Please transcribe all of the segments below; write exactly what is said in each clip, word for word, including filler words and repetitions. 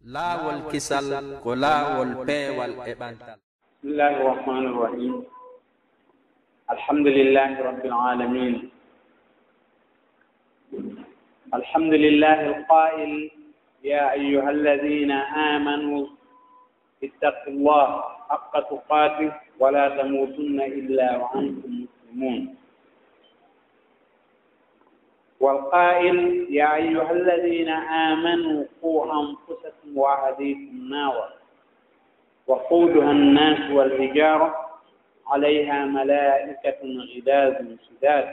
Laawol kisal ko laawol peewal e ɓantal. بسم الله الرحمن الرحيم. الحمد لله رب العالمين. الحمد لله القائل: يا أيها الذين آمنوا اتقوا الله حق تقاته ولا تموتن إلا وأنتم مسلمون. والقائل: يا أيها الذين آمنوا قوا أنفسكم وأهليكم نارا وقودها الناس والحجارة عليها ملائكة غلاظ شداد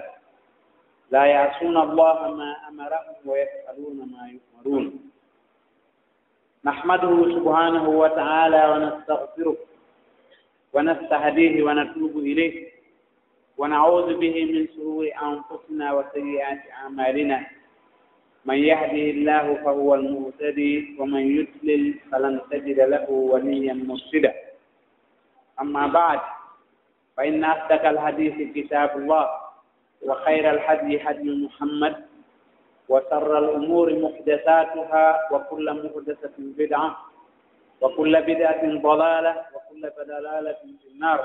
لا يعصون الله ما أمرهم ويفعلون ما يؤمرون. نحمده سبحانه وتعالى ونستغفره ونستهديه ونتوب إليه ونعوذ به من شرور أنفسنا وسيئات أعمالنا. من يهده الله فهو المهتدي ومن يضلل فلن تجد له وليا مرشدا. أما بعد، فإن أصدق الحديث كتاب الله، وخير الهدي هدي محمد، وشر الأمور محدثاتها، وكل محدثة بدعة، وكل بدعة ضلالة، وكل ضلالة في النار.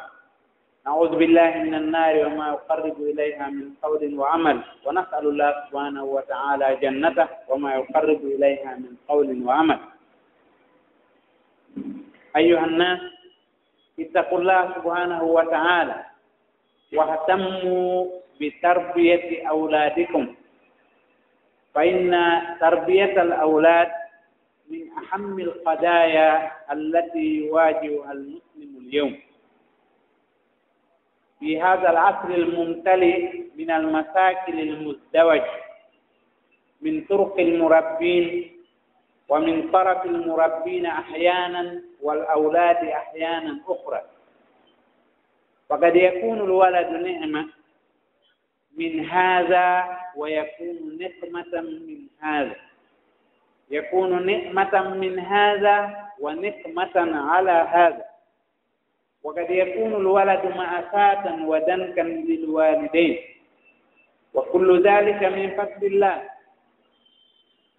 نعوذ بالله من النار وما يقرب إليها من قول وعمل، ونسأل الله سبحانه وتعالى جنته وما يقرب إليها من قول وعمل. أيها الناس، اتقوا الله سبحانه وتعالى واهتموا بتربية أولادكم، فإن تربية الأولاد من أهم القضايا التي يواجهها المسلم اليوم. في هذا العصر الممتلئ من المشاكل المزدوجة من طرق المربين ومن طرف المربين أحيانا والأولاد أحيانا أخرى، فقد يكون الولد نعمة من هذا ويكون نقمة من هذا، يكون نعمة من هذا ونقمة على هذا، وقد يكون الولد مأساة ودنكا للوالدين، وكل ذلك من فضل الله.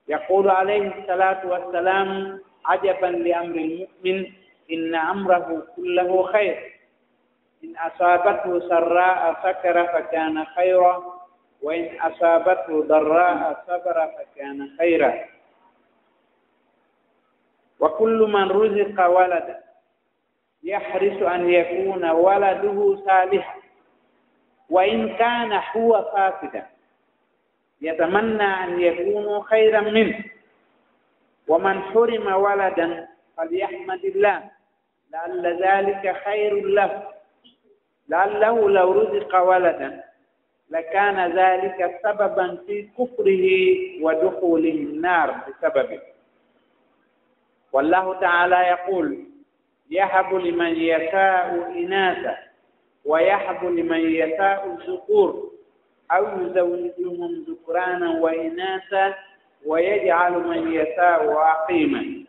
يقول عليه الصلاة والسلام: عجبا لأمر المؤمن، إن أمره كله خير، إن أصابته سراء شكر فكان خيرا، وإن أصابته ضراء صبر فكان خيرا. وكل من رزق ولدا يحرص أن يكون ولده صالحا وإن كان هو فاسدا، يتمنى أن يكونوا خيرا منه، ومن حرم ولدا فليحمد الله لعل ذلك خير له، لعله لو رزق ولدا لكان ذلك سببا في كفره ودخوله النار بسببه. والله تعالى يقول: يهب لمن يشاء إناثا ويهب لمن يشاء الذكور أو يزوجهم ذكرانا وإناثا ويجعل من يشاء عقيما.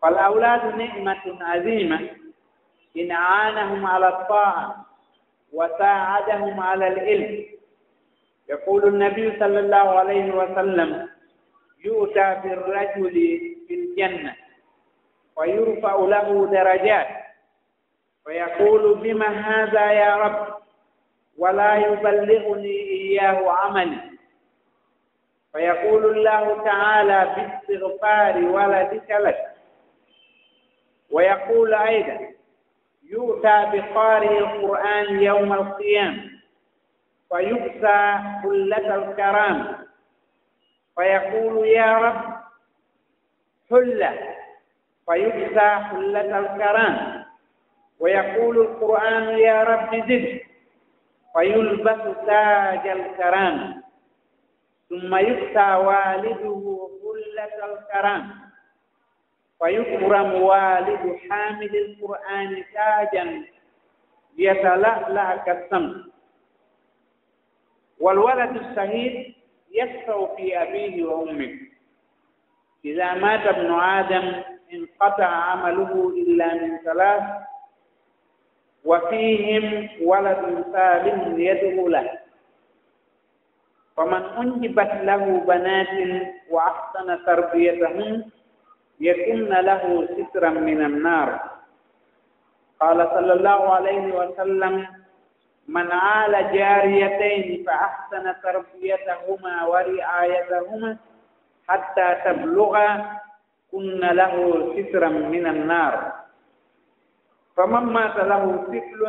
فالأولاد نعمة عظيمة إن أعانهم على الطاعة وساعدهم على العلم. يقول النبي صلى الله عليه وسلم: يؤتى بالرجل في الجنة فيرفع له درجات فيقول: بم هذا يا رب؟ ولا يبلغني إياه عملي. فيقول الله تعالى: باستغفار ولدك لك. ويقول أيضا: يؤتى بقارئ القرآن يوم القيامة فيكسى حلة الكرامة فيقول: يا رب، حلة، فيكسى حلة الكرامة. ويقول القرآن: يا رب زد، فيلبس تاج الكرامة. ثم يكسى والده حلة الكرامة فيكرم والد حامل القرآن تاجا يتلألأ كالشمس. والولد الشهيد يشفع في أبيه وأمه. إذا مات ابن آدم انقطع عمله إلا من ثلاث، وفيهم ولد صالح يدعو له. فمن أنجبت له بنات وأحسن تربيتهن يكن له سترا من النار. قال صلى الله عليه وسلم: من عال جاريتين فأحسن تربيتهما ورعايتهما حتى تبلغا كن له سترا من النار. فمن مات له طفل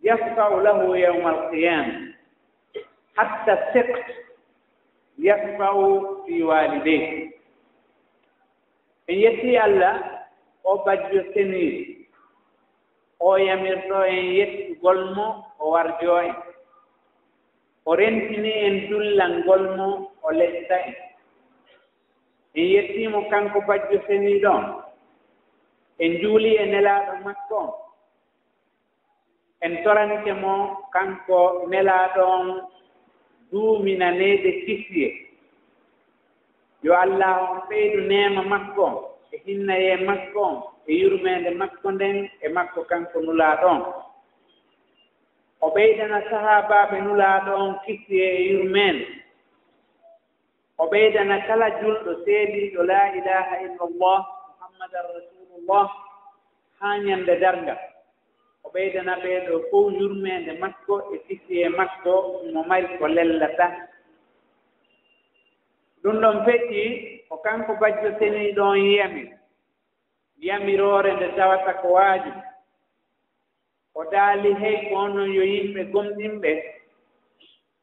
يشفع له يوم القيامة حتى السقط يشفع في والديه. En yetti Allah, o bajjo seniiɗo, o yamirɗo en yettugol mo, o warjo en, o rentini en dullangol mo, o lesta en. En yetti mo kanko bajjo seniiɗo on, en juuli e nelaaɗo makko on. En toranike mo kanko nelaaɗo on duuminaneede kisiyee. Yo Allaahu on ɓeydu neema makko on e hinnayee makko on e yurmeende makko nden e makko kanko nulaaɗo on. O ɓeydana sahaabaaɓe nulaaɗo on kisiyee e yurmeende. O ɓeydana kala julɗo seediiɗo laa ilaaha illallah Muhammadan Rasuulullah haa ñande darngal. O ɓeydana ɓee ɗoo fow yurmeende makko e kisiyee makko mo mari ko lellata. Ɗum ɗon feƴƴi ko kanko bajjo seniiɗo on yamiri, yamiroore nde tawata ko waajib. O daali: hey ko onon yo yimɓe gomɗinɓe,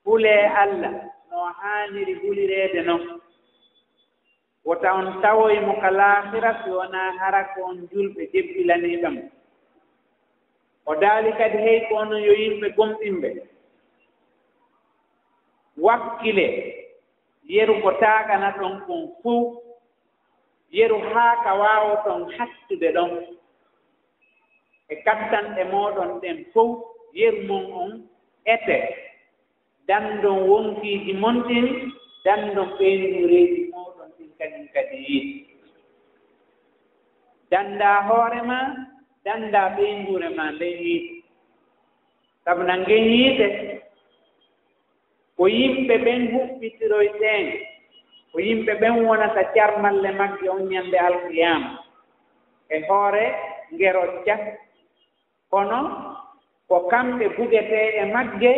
hulee Allah no haaniri hulireede non. Wota on tawoy mo ka laakhira si wonaa hara ko on julɓe jebbilaniiɓe mo. O daali kadi: hey ko onon yo yimɓe gomɗinɓe, wakkilee yeru ko taaɓanaɗon kon fow, yeru haa ka waawoton hattude ɗon. E kattanɗe mooɗon ɗen fow, yeru mon on etee, danndon wonkiiji mon ɗin, danndon ɓeynguureeji mooɗon ɗin kañum kadi yiite. Danndaa hoore maa, danndaa ɓeynguure maa nden yiite. Sabu na ngen yiite, ko yimɓe ɓen huɓɓitiroyteende, ko yimɓe ɓen wonata carmalle magge on ñande alqiyaama e hoore ngerocca. Kono ko kamɓe bugetee e magge,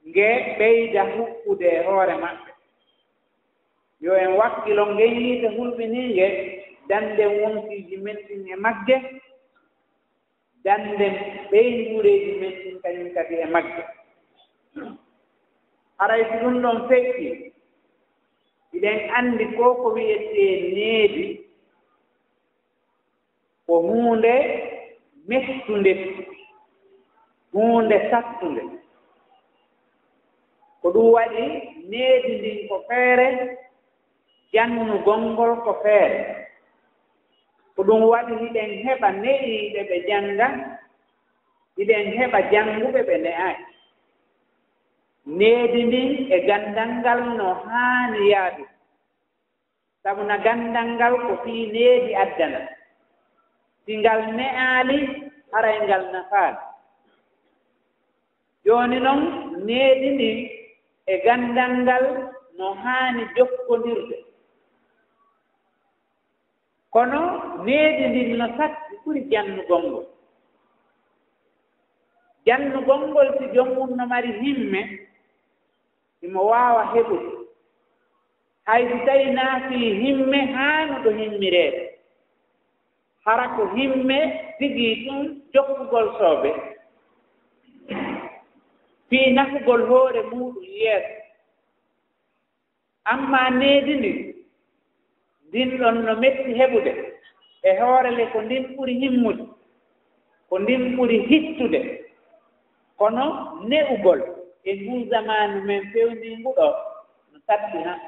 nge ɓeyda huɓɓude e hoore maɓɓe. Yo en wakkilo ngen yiite hulɓiniinge, dannden wonkiiji men ɗin e magge, dannden ɓeynguureeji men ɗin kañum kadi e magge. Haray si ɗum ɗon feƴƴi, hiɗen anndi ko ko wi'etee needi, ko huunde mettunde, huunde sattunde. Ko ɗum waɗi needi ndin ko feere, jannugol ngol ko feere. Ko ɗum waɗi hiɗen heɓa ne'iiɓe ɓe jannga, hiɗen heɓa jannguɓe ɓe ne'aaki. Needi ndin e ganndal ngal no haani yaadude. Sabu na ganndal ngal ko fii needi addana. Si ngal ne'aali, haray ngal nafaali. Jooni non, needi ndin e ganndal ngal no haani jokkondirde. Kono needi ndin no satti ɓuri jannugol ngol. Jannugol ngol, si joom mum no mari himme, himo waawa heɓude. Hay si tawii naa fii himme haanuɗo himmireede, hara ko himme tigi tun jokkugol soobe fii nafugol hoore muuɗum yeeso. Ammaa needi ndin, ndin ɗon no metti heɓude, e hoore le ko ndin ɓuri himmude, ko ndin ɓuri hittude. Kono ne'ugol e nguu zamaanu men fewndiingu ɗoo no satti han.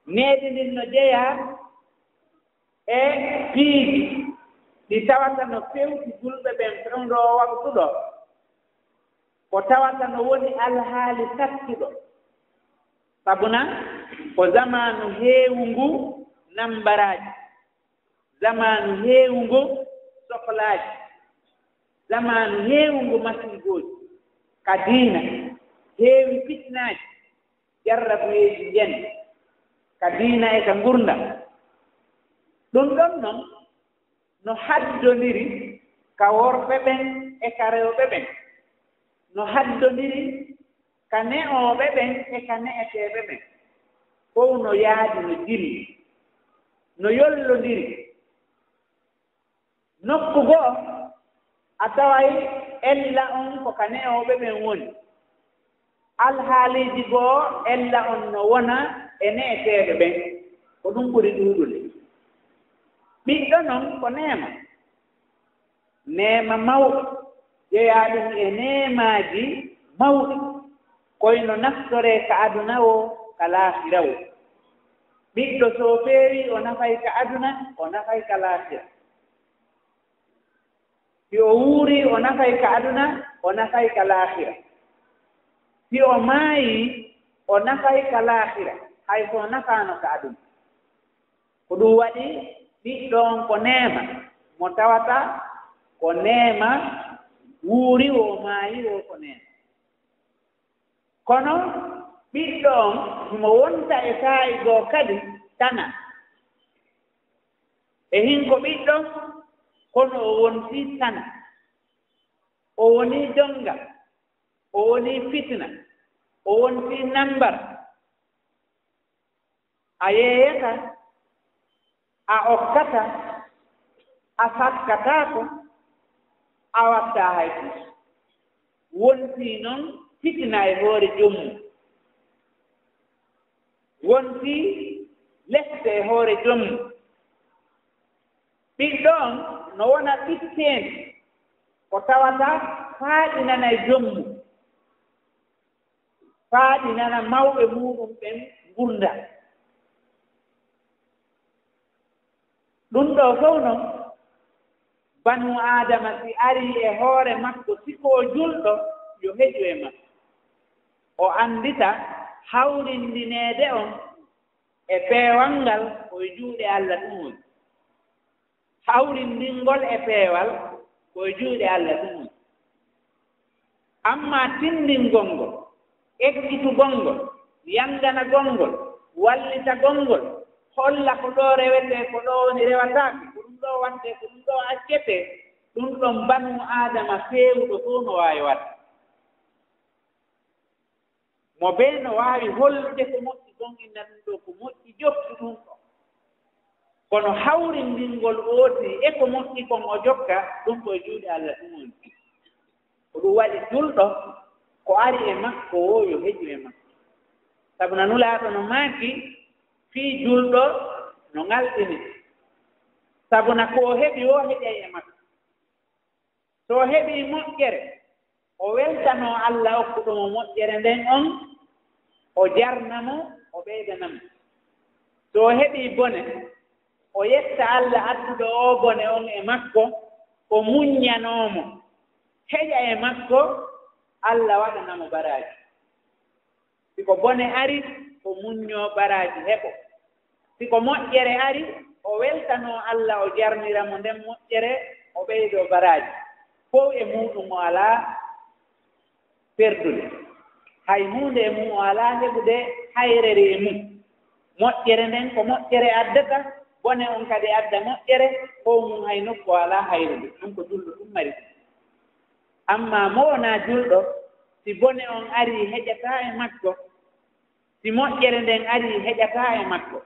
Needi ndin no jeyaa e piiji ɗi tawata no fewti julɓe ɓen fewndo oo waqtu ɗoo, ko tawata no woni alhaali sattuɗo. Sabuna ko zamaanu heewungu nambaraaji, zamaanu heewungu soklaaji, zamaanu heewungu masiibooji ka diina, heewi fitinaaji, jarrabuyeeji njendi. ka diina e ka ngurndan. Ɗum ɗon non no haddondiri ka worɓe ɓen e ka rewɓe ɓen, no haddondiri ka ne'ooɓe ɓen e ka ne'eteeɓe ɓen. Fow no yaadi, no jilli, no yollondiri. Nokku goo, a taway ella on ko ka ne'ooɓe ɓen woni. Alhaaliiji goo, ella on no wona e ne'eteeɓe ɓen. Ko ɗum ɓuri ɗuuɗude. Ɓiɗɗo non ko neema. Neema mawɗo, jeyaa ɗum e neemaaji mawɗi. Koy no naftoree ka aduna woo, ka laahira woo. Ɓiɗɗo so feewii, o nafay ka aduna, o nafay ka laahira. Si o wuurii, o nafay ka aduna, o nafay ka laahira. Si o maayii, o nafay ka laahira, hay so o nafaano ka aduna. Ko ɗum waɗi ɓiɗɗo on ko neema, mo tawata ko neema, wuuri woo, maayi woo ko neema. Kono ɓiɗɗo on himo wonta e saa'i goo kadi tana. E hin ko ɓiɗɗo, kono o wontii tana. O wonii donngal, o wonii fitina, o wontii nambar. A yeeyata, a okkata, a sakkataako, a wattaa hay fus. Wontii non fitina e hoore joom mum. Wontii leste e hoore joom mum. Ɓiɗɗo on no wona ɓitteendi ko tawata faaɗinanay joom mum, faaɗinana mawɓe muuɗum ɓen ngurndan. Ɗum ɗoo fow non, Banuu Aadama si arii e hoore makko, si ko o julɗo, yo heƴu e makko. O anndita hawrindineede on e peewal ngal ko e juuɗe Alla ɗum woni. Hawrindingol e peewal ko e juuɗe Alla ɗum woni. Ammaa tinndingol ngol, ekkitugol ngol, yannganagol ngol, wallitagol ngol, holla ko ɗoo rewetee, ko ɗoo woni rewataake, ko ɗum ɗoo waɗetee, ko ɗum ɗoo accetee, ɗum ɗon banuu Aadama feewuɗo fow no waawi waɗde. Mo bee no waawi hollude ko moƴƴi kon, inna ɗum ɗoo ko moƴƴi, jokki ɗum ɗoo. Kono hawrindingol ooti e ko moƴƴi kon o jokka, ɗum ko e juuɗe Alla ɗum woni. Ko ɗum waɗi julɗo, ko ari e makko woo yo heƴu e makko. Sabu na Nulaaɗo no maaki, fii julɗo no ŋalɗini. Sabu na ko o heɓi woo heƴay e makko. So o heɓii moƴƴere, o weltanoo Alla okkuɗo mo moƴƴere nden on, o jarna mo, o ɓeydana mo. So o heɓii bone, o yetta Alla adduɗo oo bone on e makko, o muññanoo mo, heƴa e makko, Alla waɗana mo baraaji. Si ko bone ari, o muññoo baraaji heɓo. Si ko moƴƴere ari, o weltanoo Alla, o jarnira mo nden moƴƴere, o ɓeydoo baraaji. Fow e muuɗum o alaa perdude. Hay huunde e mum o alaa heɓude hayrere e mum. Moƴƴere nden ko moƴƴere addata, bone on kadi adda moƴƴere, fow mum hay nokku o alaa hayrude. Ɗum ko julɗo ɗum mari ɗum. Ammaa mo wonaa julɗo, si bone on arii, heƴataa e makko. Si moƴƴere nden arii, heƴataa e makko.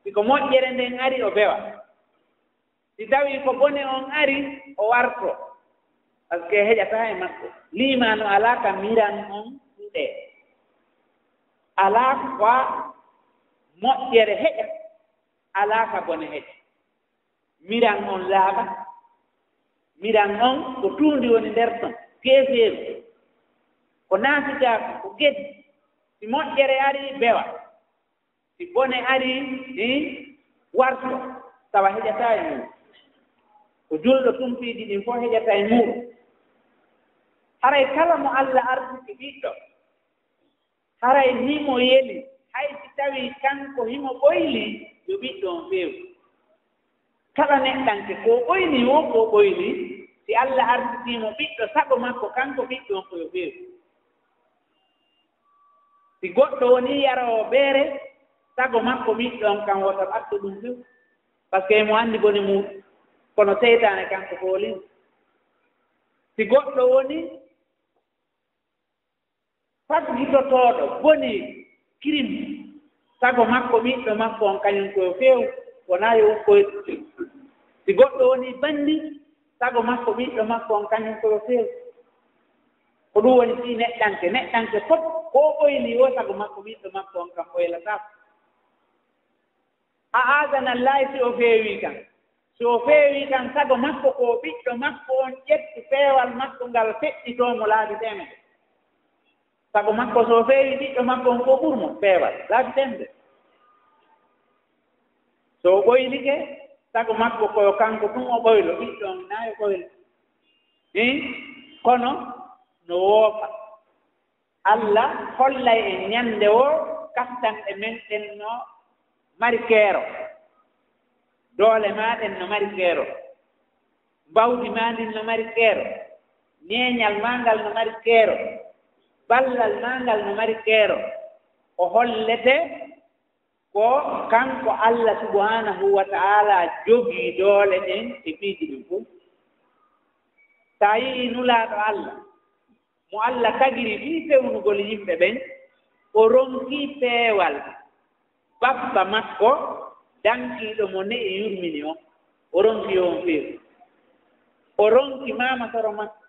Si ko moƴƴere nden ari, o bewa. Si tawii ko bone on ari, o wartoo. Parce que heƴataa e makko. Liimaanu alaa ka miran on ɗuɗe. Alaa ko moƴƴere heƴa, alaa ka bone heƴa. Miran on laaɓa. Miran on ko tuundi woni nder ton, keefeeru. Ko naafiqaaku, ko geddi. Si moƴƴere ari, bewa. Si bone ari, ni warto, tawa heƴataa e mum. Ko julɗo tumpiiji ɗin fof heƴata e muuɗum. Haray kala mo Alla arsiki ɓiɗɗo, haray himo yeli, hay si tawii kanko himo ɓoyli, yo ɓiɗɗo on feewu. Kala neɗɗanke, ko o ɓoyli woo, ko o ɓoyli, si Alla arsikii mo ɓiɗɗo sago makko, kanko ɓiɗɗo on ko yo feewu. Si goɗɗo wonii yaroowo beere, Sago makko ɓiɗɗo on kan wota ɓatto ɗum few, parce que emo anndi bone mum, kono seytaane kanko foolii. Si goɗɗo woni faggitotooɗo, boni, kirim, sago makko ɓiɗɗo makko on kañum ko yo feew, wonaa yo ukkoy. Si goɗɗo woni banndi, sago makko ɓiɗɗo makko on kañum ko yo feew. Ko ɗum woni fii neɗɗanke. Neɗɗanke fof, ko o ɓoyli o, sago makko ɓiɗɗo makko on kam ɓoylataa. A aadanallaahi si o feewii kan. Si o feewii kan, sago makko ko ɓiɗɗo makko on ƴettu peewal makko ngal feƴƴitoo mo laabi teemedde. Sago makko so o feewii ɓiɗɗo makko on ko ɓur mo peewal laabi teemedde. So o ɓoylike, sago makko ko yo kanko tun o ɓoylo, ɓiɗɗo on naa yo ɓoylo. Hii? Kono no woopa. Alla hollay en ñande woo kattanɗe men ɗen no mari keero, doole maa ɗen no mari keero, mbawdi maa ndin no mari keero, ñeeñal maa ngal no mari keero, ballal maa ngal no mari keero. O hollete ko kanko Alla subhanahu wa ta'ala jogii doole ɗen e piiji ɗin fow. Si a yi'ii Nulaaɗo Alla, mo Alla tagiri fii fewnugol yimɓe ɓen, o ronkii peewal babba makko dankiiɗo mo ne'i yurmini on. O ronki yo on feewu. O ronki maama soro makko.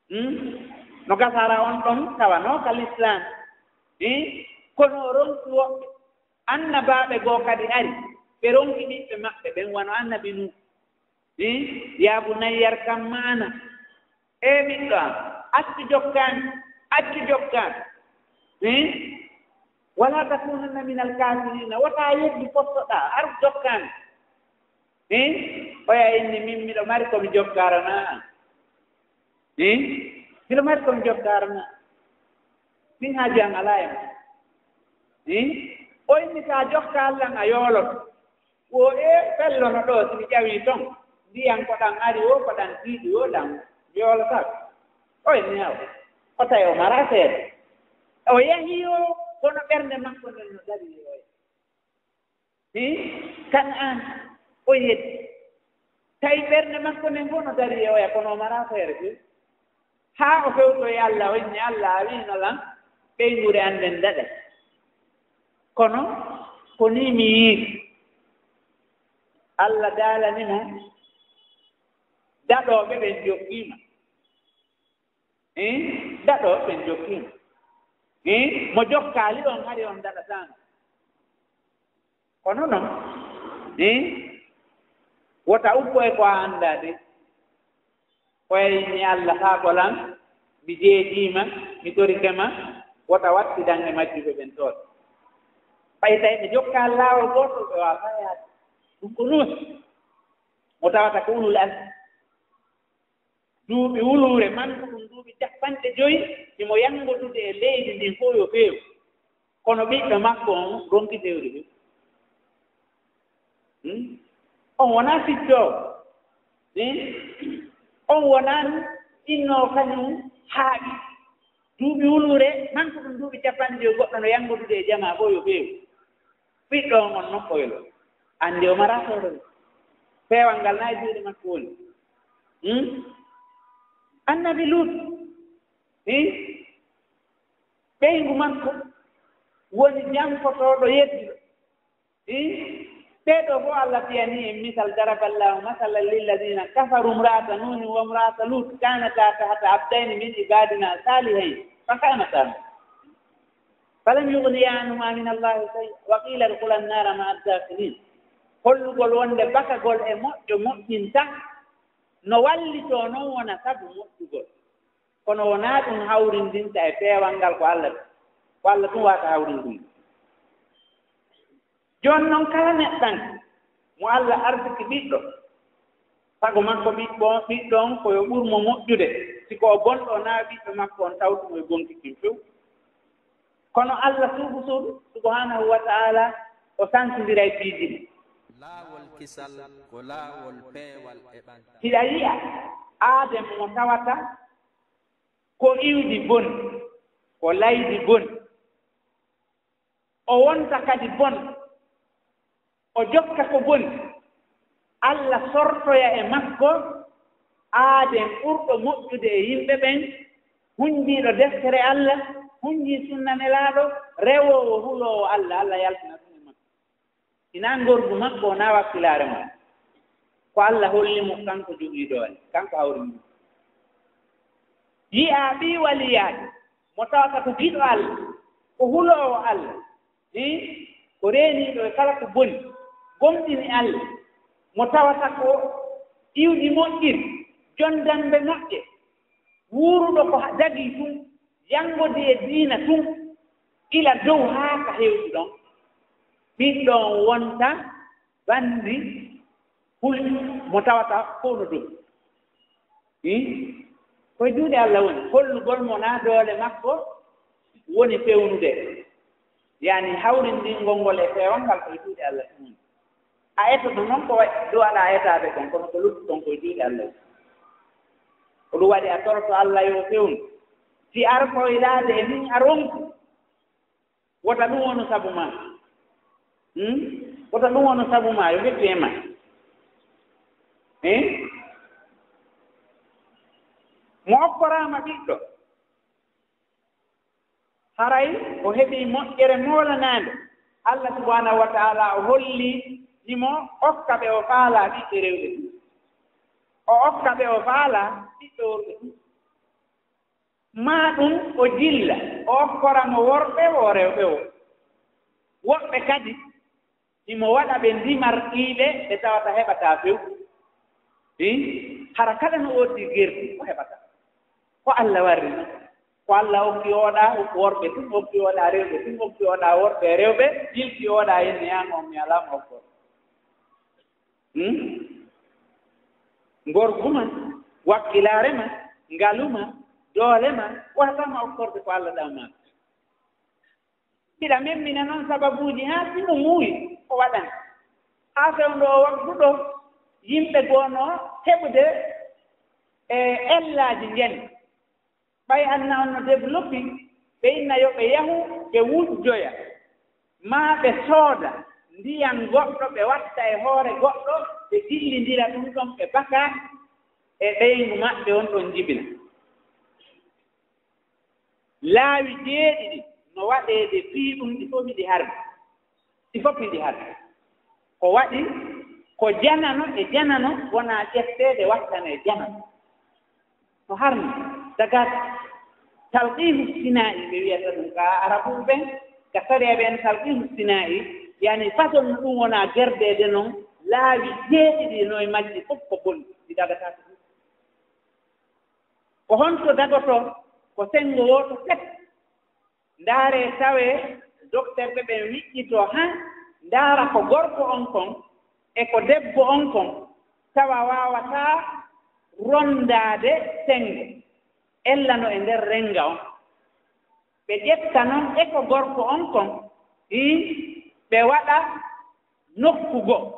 Hmm? No gasara on ɗon tawanoo ka lislaam. Hmm? Kono o ronki woɓɓe. Annabaaɓe goo kadi ari, ɓe ronki ɓiɓɓe maɓɓe ɓen, wano annabi Nuuhu. Hii? "Yaa bunayya irkab ma'ana." Ee ɓiɗɗo am, accu jokkaami, accu jokkaami. Hii? "Walaa takuunanna minal kaafiriina." Wota yeddu pottoɗaa, ar jokkaami. Hii? Oya inni, min miɗo mari ko mi jokkaranaa an. Hii? Miɗo mari ko mi jokkaranaa. Min haaju an alaa e ma. Hii? O inni, si a jokkaa Alla a yooloto. Wo e fellono ɗoo, si mi ƴawii ton, ndiyan ko ɗan ari woo, ko ɗan tiiɗi woo, ɗan yoolataako. O inni, haw, o tawi o maraa seeɗa. O yahi yoo, kono ɓernde makko nden no darii e oya. Hii? Kan an, o yeddi. Tawi ɓernde makko nden fof no darii e oya, kono o maraa feere fof. Haa o fewtoyi Alla, o inni, "Alla, a wiino lan, ɓeynguure an nden daɗay." Kono, ko nii mi yiiri. Alla daalani mo, daɗooɓe ɓen jokkiima. Hii? Daɗooɓe ɓen jokkiima. Hii? Mo jokkaali on, hari on daɗataano. Kono non, hii? Wota uppo e ko a anndaa de. Oya inni, "Alla, haa ko lan, mi jeejiima, mi torike ma, wota wattidan e majjuɓe ɓen ɗoon." Ɓay tawi ɓe jokkaa laawol gootol, ɓe waawataa yaade. Ɗum ko Nuuhu, mo tawata ko ulul azmi. Duuɓi wuluure, manku ɗum duuɓi cappanɗe joyi, himo yanngodude e leydi ndin fof yo feew. Kono ɓiɗɗo makko on ronki fewde ɗum. Hmm? On wonaa fittoowo. Hmm? On wonaa innoowo kañum haaɓi. Duuɓi wuluure, manku ɗum duuɓi cappanɗe joyi, goɗɗo no yanngodude e jamaa fof yo feew. Ɓiɗɗo on, on nokkoylo, anndi o maraa feere. Peewal ngal na e juuɗe makko woni. Hmm? Annabi Luut, hmm? Ɓeyngu makko woni jankotooɗo yedduɗo. Hmm? Ɓee ɗoo fof Allah fiyanii en misal, "Daraballahu masalan lilladiina kafaru imra'ata Nuuhin wa imra'ata Luut kaanataa tahta abdayni min ibaadinaa saalihayni fa khaanataahuma." Falam yughniya anhumaa minallaahi shay'an wa qiila udkhulaa nnaara ma'ad daakhiliin. Hollugol wonde bakagol e moƴƴo moƴƴinta, no wallitoo non wona sabu moƴƴugol. Kono wonaa ɗum hawrindinta e peewal ngal ko Allah, ko Allah tun waata hawrindinde. Jooni non kala neɗɗanke mo Allah arsiki ɓiɗɗo, sago makko ɓiɗɗo, ɓiɗɗo on ko yo ɓur mo moƴƴude, si ko o bonɗo naa ɓiɗɗo makko on tawtu mo e bonki kin few. Kono Allah suudu suudu, subhanahu wa ta'ala, o sansindiray piiji ɗin. Laawol kisal ko laawol peewal e ɓantal. Hiɗa yi'a aaden mo tawata ko iwdi bon, ko laydi bon, o wonta kadi bon. o jokka ko boni, Alla sortoya e makko aaden ɓurɗo moƴƴude e yimɓe ɓen, hunnjiiɗo deftere Alla, hunnjii sunna Nelaaɗo, rewoowo huloowo Alla, Alla yaltina ɗum e makko. Hinaa ngorgu makko, hinaa wakkilaare makko. Ko Alla holli mo, kanko jogiiɗo en, kanko hawri mo. Yi'aa ɓii waliyaajo mo tawata ko giɗo Alla, ko huloowo Alla, hii, ko reeniiɗo e kala ko boni, gomɗini Alla, mo tawata ko iwdi moƴƴiri, jonndanɓe moƴƴe, wuuruɗo ko dagii tun, yanngodii e diina tun, ila dow haa ka hewti ɗon, ɓiɗɗo on wonta banndi hulɓe mo tawata fow no dogi. Hmm? Ko e juuɗe Alla woni. Hollugol mo naa doole makko woni fewnude. Yani hawrindingol ngol e peewal ngal ko e juuɗe Alla tun woni. A etoto non ko waɗi, ɗo aɗa etaade kon, kono ko lutti kon ko e juuɗe Alla woni. Ko ɗum waɗi a toroto Alla yo fewnu. Si ar koylaade e min a ronku. Wota ɗum wonu sabu ma. Hmm? Wota ɗum wonu sabu ma, yo ɓettu e ma. Eh? Mo okkoraama ɓiɗɗo, haray o heɓii moƴƴere moolanaande. Allah subhanahu wa ta'ala o holli ni mo okka ɓe o faalaa ɓiɓɓe rewɓe tun. O okka ɓe o faalaa ɓiɓɓe worɓe tun. Maa ɗum o jilla, o okkora mo worɓe wo rewɓe wo. Woɓɓe kadi, himo waɗa ɓe ndimar ɗiiɓe ɓe tawata heɓataa few. Hii, hara kala no woodi gerdi, o heɓata. Ko Allah warri non. Ko Allah okki oɗa worɓe tun, okki oɗa rewɓe tun, okki oɗa worɓe e rewɓe, yilti oɗa henne an on mi alaa mo okkor. Hmm? Ngorgu ma, wakkilaare ma, ngalu ma, doole ma, wata ma okkorde ko Allah ɗaw ma. Mbiɗa memmina noon sababuuji haa si mo muuyi o waɗan. Haa fewndo o waktu ɗo yimɓe goo no heɓude e ellaaji ngen. Ɓay anna on no développé, ɓe inna yo ɓe yahu ɓe wujjoya, maa ɓe sooda ndiyan goɗɗo, ɓe watta e hoore goɗɗo, ɓe jillindira ɗum ɗon, ɓe baka e ɓeyngu maɓɓe on ɗon jibina. Laawi jeeɗiɗi no waɗeede fii ɗum, ɗi fof miɗi harmi. Ɗi fof miɗi harmi. Ko waɗi ko janano e janano wona ƴetteede wattane janano. No harmi. Daga talqihu sinaa'i ɓe wiyata ɗum ka arabuɓe ɓen, ka sariya ɓen talqihu sinaa'i, yani façon no ɗum wona gerdeede non, laawi jeeɗiɗi no e majji fof ko boni, ɗi dagataake ɗum. Ko honto dagotoo? Ko senngo wooto tek. Ndaaree tawee dokterɓe ɓen wiƴƴitoo haa ndaara ko gorko on kon e ko debbo on kon, tawa waawataa ronndaade senngo, ella no e nder rennga on. Ɓe ƴetta non e ko gorko on kon, hii, ɓe waɗa nokku goo.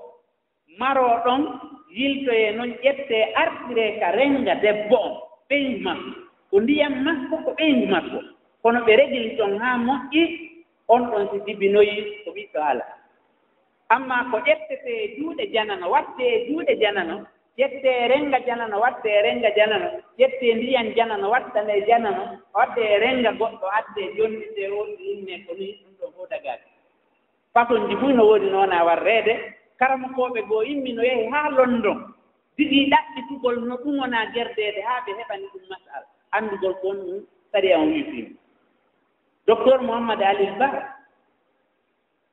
Maroo ɗon, yiltoyee non, ƴettee, artiree ka rennga debbo on, ɓeyngu makko. Ko ndiyan makko, ko ɓeyngu makko. Kono ɓe regili ton haa moƴƴi, on ɗon si jibinoyi ko ɓiɗɗo Alla. Ammaa ko ƴettetee e juuɗe janano, wattee e juuɗe janano, ƴettee e rennga janano, wattee e rennga janano, ƴettee ndiyan janano, wattanee janano, wattee e rennga goɗɗo, addee jonnitee on, innee ko nii, ɗum ɗon fof dagaaki. Façonji buy no woodi no wona warreede. Karamokooɓe goo immi no yahi haa London, jogii ɗaɓɓitugol no ɗum wona gerdeede haa ɓe heɓani ɗum masal, anndugol ko honɗum sariya on wi'i fii mum. Docteur Mouhammad Alil Ba,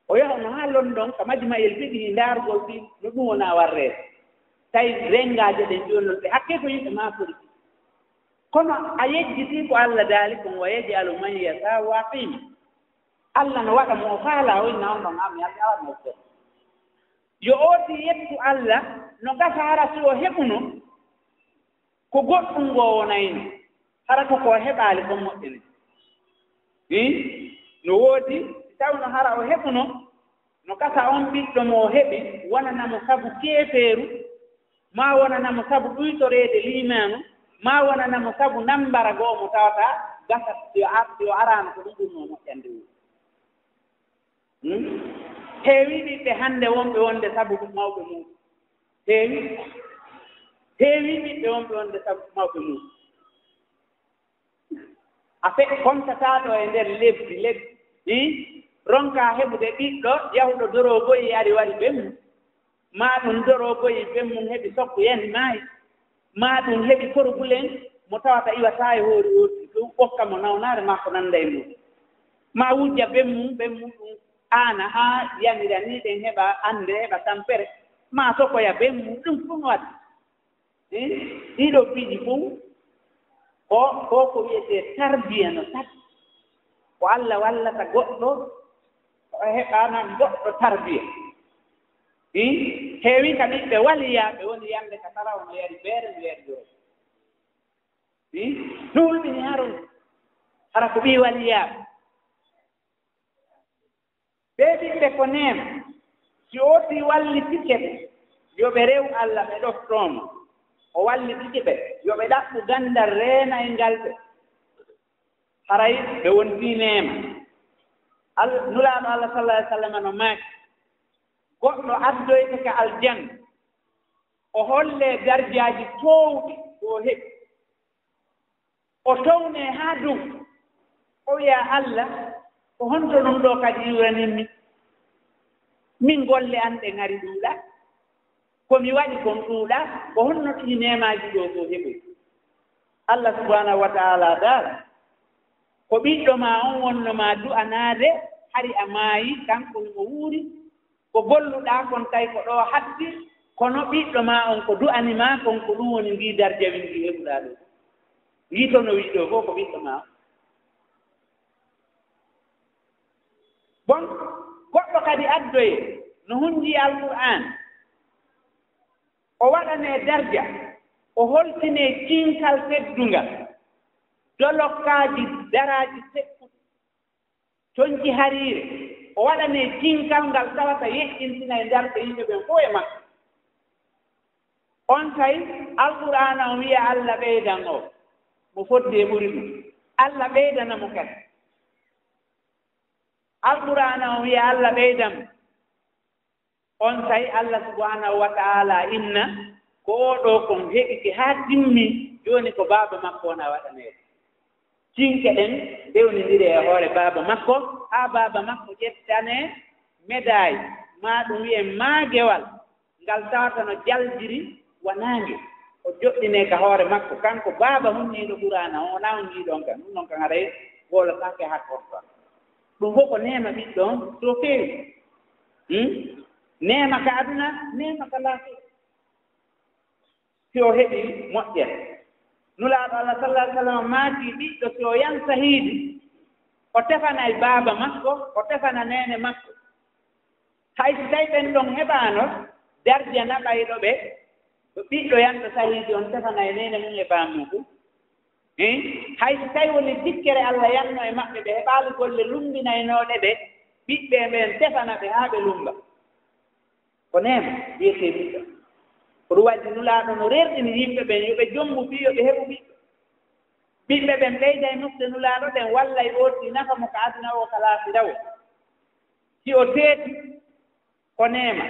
o yahano haa London ka Majma'il Fiqhi ndaarugol fii no ɗum wona warreede. Tawi renngaajo ɗen jooni non ɓe hakkee ko yimɓe maakori. Kono a yejjitii ko Allah daali kon, "Wa yaj'alu man yasa'u aqima." Allah no waɗa mo o faalaa, o inna on ɗon, "An mi alaa mo o faalaa." Yo ooti yettu Allah, no gasa hara si o heɓuno ko goɗɗum ngoo wonayno, hara ko ko o heɓaali kon moƴƴani. Hii? No woodi, si tawno hara o heɓuno, no gasa on ɓiɗɗo mo o heɓi, wonana mo sabu keefeeru, maa wonana mo sabu ɗuytoreede liimaanu, maa wonana mo sabu nambara goo mo tawata gasa yo ar-, yo araano ko ɗum ɓurnoo moƴƴande wuro. Hmm? Heewi ɓiɓɓe hannde wonɓe wonde sabu mawɓe mum. Heewi, heewi ɓiɓɓe wonɓe wonde sabu mawɓe mum. A fe-, kontataaɗo e nder lebbi, lebbi, i? Ronka heɓude ɓiɗɗo yahuɗo doroboyi ari wari bemmu. Maa ɗum doroboyi bemmum heɓi sokku yani maayi. Maa ɗum heɓi porubulen mo tawata iwataa e hoori hoori dow ɓokka mo nawnaare maa ko nanda e mum. Maa wujja bemmum, bemmum ɗum aana haa yamira ni ɗen heɓa annde, heɓa tampere. Maa sokoya bemmum, ɗum fof no waɗi. Eh, ɗiɗo piiji fof ko, ko, ko wiyetee tarbiya no tati. Ko Allah wallata goɗɗo, o heɓanan goɗɗo tarbiya. Eh, heewi ka ɓiɓɓe waliyaaɓe woni yande ka tara ono yari beere, no yari joro. Eh, no hulɓini haro, hara ko ɓii waliyaaɓe. Ɓee ɓiɓɓe ko neema. Si o woti wallitike ɓe, yo ɓe rew Allah, ɓe ɗoftoo mo. O wallitike ɓe, yo ɓe ɗaɓɓu ganndal reenayngal ɓe. Haray ɓe wontii neema. Al-, Nulaaɗo Allah sallallaahu alayhi wa sallam no maaki, goɗɗo addoyte ka aljanna, o hollee darjaaji toowɗi ɗo heɓi. O townee haa dow, o wiya, "Allah, ko honto ɗum ɗoo kadi iwranin-mi? Min golle an ɗe ngari ɗuuɗa. Ko mi waɗi kon ɗuuɗa. Ko honno ɗii neemaaji ɗoo fof heɓoy?" Allah subhanahu wa ta'ala daal, ko ɓiɗɗo maa on wonno maa du'anaade, hari a maayi, kanko himo wuuri. Ko golluɗaa kon tawi ko ɗoo hatti, kono ɓiɗɗo maa on ko du'ani maa kon, ko ɗum woni ngii darja min ngii heɓuɗaa ɗoo. Ngii to no wi'i ɗoo fof ko ɓiɗɗo maa on. Bon, goɗɗo kadi addoye no hunji Alqur'aan, o waɗanee darja, o holtinee cinkal teddungal, dolokkaaji daraaji tekkuɗi. Conci hariire, o waɗanee cinkal ngal tawata yeƴƴintinay darɗe yimɓe ɓen fof e makko. On tawi, Alqur'aana on wiya Allah ɓeydan o, mo fodde e ɓuri ɗum. Allah ɓeydana mo kadi. Alqur'aana on wiya Allah ɓeydan mo. On tawi Allah subhanahu wa ta'ala inna ko oo ɗoo kon heɓike haa timmi, jooni ko baaba makko wona waɗaneede. Cinke ɗen ndewnindiri e hoore baaba makko, haa baaba makko ƴettanee medaay, maa ɗum wi'en maagewal, ngal tawata no jaljiri wa naange. O joɗɗinee ka hoore makko, kanko baaba hunniiɗo Qur'aana, o wonaa hunniiɗo on kan, ɗum ɗon kan haray wowlataake hakkunde ɗum. Ɗum fof ko neema ɓiɗɗo on, so feewi. Hmm? Neema ka aduna, neema ka laakara. Si o heɓi moƴƴere. Nulaaɗo Allah sallallahu alaihi wasallam maaki, ɓiɗɗo si o yan sahiidi, o tefanay baaba makko, o tefana neene makko. Hay si tawi ɓen ɗon heɓaano darja naɓayɗo ɓe, ɓiɗɗo yanɗo sahiidi on tefanay neene mum e baamum. Eh? Hay si tawi woni tikkere Allah yanno e maɓɓe, ɓe heɓaali golle lummbinaynooɗe ɓe, ɓiɓɓe ɓen tefana ɓe haa ɓe lummba. Ko neema wiyetee ɓiɗɗo. Ko ɗum waɗi Nulaaɗo no rerɗini yimɓe ɓen, yo ɓe jombu fii yo ɓe heɓu ɓiɓɓe. Ɓiɓɓe ɓen ɓeyda e nokte Nulaaɗo ɗen, walla e oolti nafa mo ka aduna o, ka laakira o. Si o teeti, ko neema.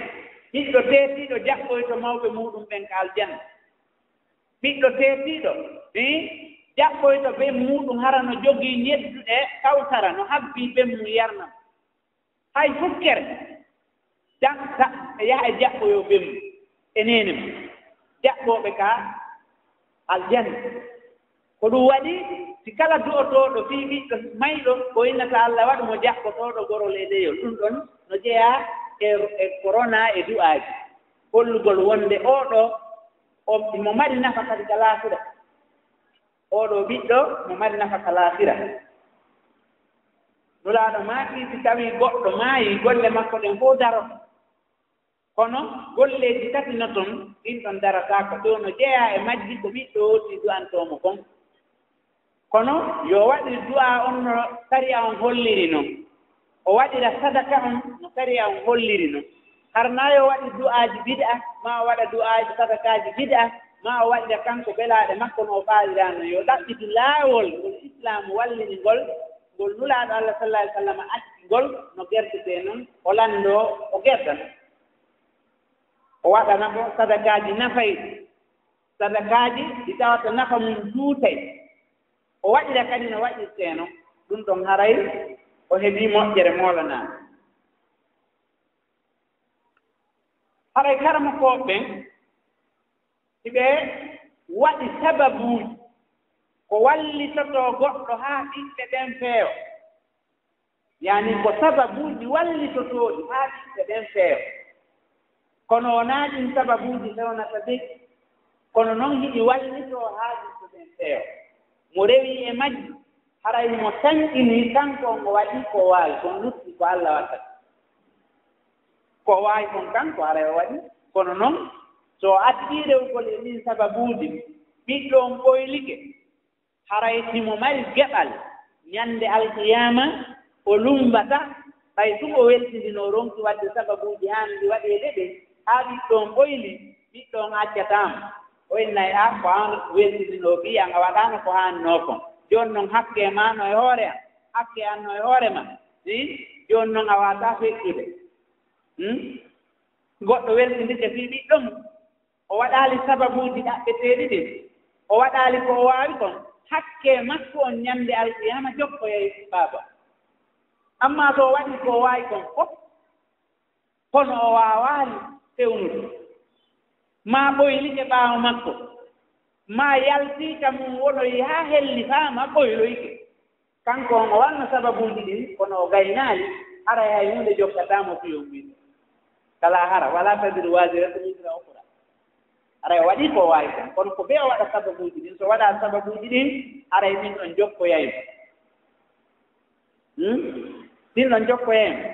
Ɓiɗɗo teetiiɗo jaɓɓoyto mawɓe muuɗum ɓen ka aljanna. Ɓiɗɗo teetiiɗo, eh, jaɓɓoyto ben muuɗum, hara no jogii ñedduɗe kawsara, no habbii ben mum yarna mo. Hay fukkere, tan, ta-, yaha e jaɓɓoyoo ben mum e neene mum. Jaɓɓooɓe ka aljanna. Ko ɗum waɗi, si kala du'otooɗo fii ɓiɗɗo mayɗo, ko innata Allah waɗu mo jaɓɓotooɗo goroleyɗeyol. Ɗum ɗon no jeyaa e, e korona e du'aaji. Hollugol wonde oo ɗoo, o, mo mari nafa kadi ka laakira. Oo ɗoo ɓiɗɗo mo mari nafa ka laakira. Nulaaɗo maaki, si tawii goɗɗo maayii, golle makko ɗen fof daroto. Kono golleeji tati no ton, ɗin ɗon darataako, ɗoo no jeyaa e majji ko ɓiɗɗo ooti du'antoo mo kon. Kono yo waɗir du'aa on no sariya on holliri non. O waɗira sadaka on no sariya on holliri non. Hara na yo waɗir du'aaji bid'a, maa o waɗa du'aaji sadakaaji bid'a, maa o waɗira kanko belaaɗe makko no o faaliraa non. Yo ɗaɓɓitu laawol ngol Islaamu wallini ngol, ngol Nulaaɗo Allah sallallahu alaihi wasallam acci. gol no gertetee non, o lanndoo, o gerdan. O waɗana ko sadakaaji nafayɗi, sadakaaji ɗi tawata nafa mum juutay. O waɗira kadi no waɗirtee non, ɗum ɗon haray o heɓii moƴƴere moolanaande. Haray karamokooɓe ɓen, si ɓe waɗi sababuuji ko wallitotoo goɗɗo haa ɓiɓɓe ɓen feewa, yani ko sababuuji wallitotooɗi haa ɓiɓɓe ɓen feewa. Kono wonaa ɗin sababuuji fewnata de, kono non hiɗi wallitoo haa ɓiɓɓe ɓen feewa. Mo rewi e majji, haray mo tanƴinii kanko on o waɗi ko o waawi, kon lutti ko Alla waɗata. Ko o waawi kon kanko haray o waɗi, kono non so o addii rewugol e ɗin sababuuji, ɓiɗɗo on ɓoylike, haray himo mari geɓal ñande alqiyaama, o lummbata, ɓay tun o weltindino, o ronki waɗde sababuuji haanɗi waɗeede ɗin, haa ɓiɗɗo on ɓoyli, ɓiɗɗo on accataamo. O innay, "A, ko an weltindinoo ɓiy an, a waɗaano ko haannoo kon. Jooni non hakkee maa no e hoore an, hakkee an no e hoore maa. Ii, jooni non a waawataa feƴƴude." Hmm? Goɗɗo weltindike fii ɓiɗɗo mum. O waɗaali sababuuji ɗaɓɓeteeɗi ɗin. O waɗaali ko o waawi kon. Hakkee makko on ñande alqiyaama jokkoyay baaba. Ammaa so o waɗii ko o waawi kon fof, kono o waawaali fewnude, maa ɓoylike ɓaawo makko, maa yaltii ka mum wonoyi haa helli faa ma ɓoyloyke. Kanko on o waɗno sababuuji ɗin, kono o gaynaali, haray hay huunde jokkataa mo fii on ɓiɗɗo. Ka laahara, ولا تزر وازرة وزر أخرى. Haray o waɗii ko o waawi kon, kono ko bee o waɗa sababuuji ɗin. So waɗaa sababuuji ɗin, haray ɗin ɗon jokkoyay mo. Hmm? Ɗin ɗon jokkoyay mo.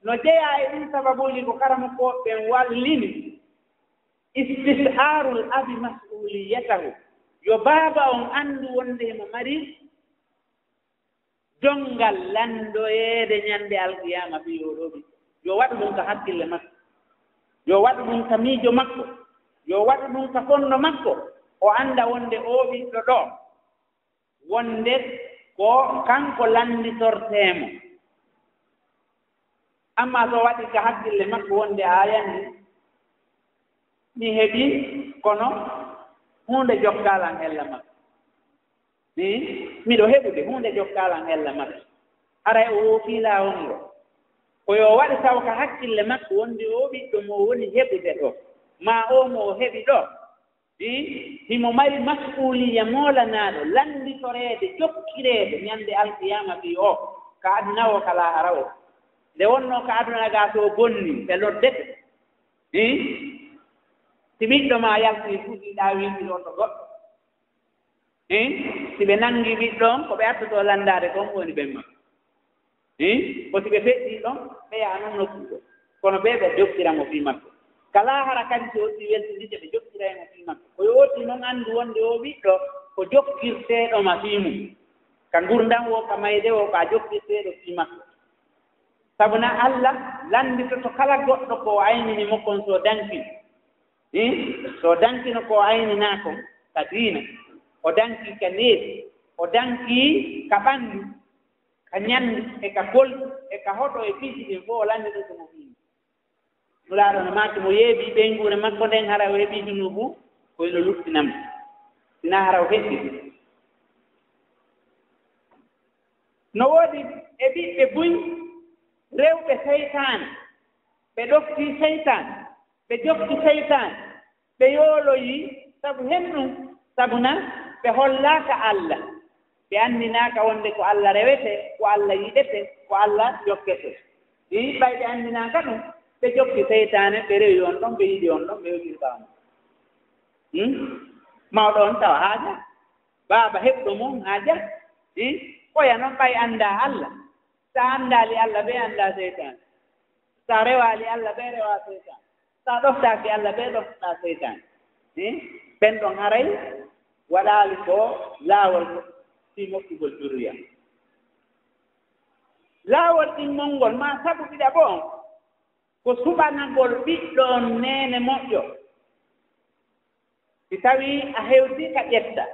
No jeyaa e ɗin sababuuji ko karamokooɓe ɓen wallini, استشعار الأب مسؤوليته. Yo baaba on anndu wonde himo mari jonngal lanndoyeede ñande alqiyaama fii oo ɗoo ɓiɗɗo. Yo waɗu ɗum ka hakkille makko. Yo waɗu ɗum ka miijo makko. Yo waɗu ɗum ka fonndo makko. O annda wonde oo ɓiɗɗo ɗoo, wonde ko kanko lannditortee mo. Ammaa so waɗi ka hakkille makko wonde, "A yani, mi heɓi, kono huunde jokkalan hella makko. Mi, miɗo heɓude, huunde jokkalan hella makko." Haray o woofii laawol ngol. Ko yo waɗi taw ka hakkille makko wonde oo ɓiɗɗo mo woni heɓude ɗoo, maa oo mo o heɓi ɗoo, himo mari mas'uuliya moolanaaɗo, lannditoreede, jokkireede ñande alqiyaama fii oo, ka aduna oo, ka laahara oo. Nde wonnoo ka aduna gaa, so o bonnii, ɓe noddete. Si ɓiɗɗo maa yaltii fuu, si ɗaawii ɗoo to goɗɗo, si ɓe nanngi ɓiɗɗo on, ko ɓe attotoo lanndaade kon woni ɓen makko. Hii, ko si ɓe feƴƴii ɗon, ɓe yaha non nokku goo. Kono ɓee ɓe jokkira mo fii makko. Ka laahara kadi, si o waɗii weltindike, ɓe jokkiray mo fii makko. Ko yo o tin non anndu wonde oo ɓiɗɗo ko jokkirteeɗo ma fii mum. Ka ngurndan woo, ka mayde woo, ko a jokkirteeɗo fii makko. Sabu na Alla lannditoto kala goɗɗo ko o aynini mo kon, so o dankii. Hii, so o dankino ko o ayninaa kon ka diina, o dankii ka neesu, o dankii ka ɓanndu, ka ñanndi e ka koltu e ka hoto e piiji ɗin fof, o lannditoto mo fii. Nulaaɗo no maaki, mo yeebii ɓeynguure makko nden, hara o heɓii junuubu, ko hino luttinamaa, sinaa hara o heɓii. No woodi e ɓiɓɓe buy rewɓe seytaane, ɓe ɗoftii seytaane, ɓe jokki seytaane, ɓe yooloyii sabu hen ɗum, sabu na ɓe hollaaka Alla, ɓe anndinaaka wonde ko Alla rewetee, ko Alla yiɗetee, ko Alla jokketee. Ɓay ɓe anndinaaka ɗum, ɓe jokki seytaane, ɓe rewi on ɗon, ɓe yiɗi on ɗon, ɓe yotiri ɓaawo mon. Hmm? Mawɗo on tawa haaja, baaba heɓɗo mum haaja. Hmm? Oya non ɓay anndaa Alla. Sa anndaali Alla, ɓe anndaa seytaane. Sa rewaali Alla, ɓe rewaa seytaane. Sa ɗoftaaki Alla, ɓe ɗoftaa seytaane. Eh? Ɓen ɗon haray waɗaali ko laawol fii moƴƴugol jurriya. Laawol ɗimmol ngol, maa sabu ɗiɗaɓo on, ko suɓanagol ɓiɗɗo on neene moƴƴo. Si tawii a hewtii ka ƴetta,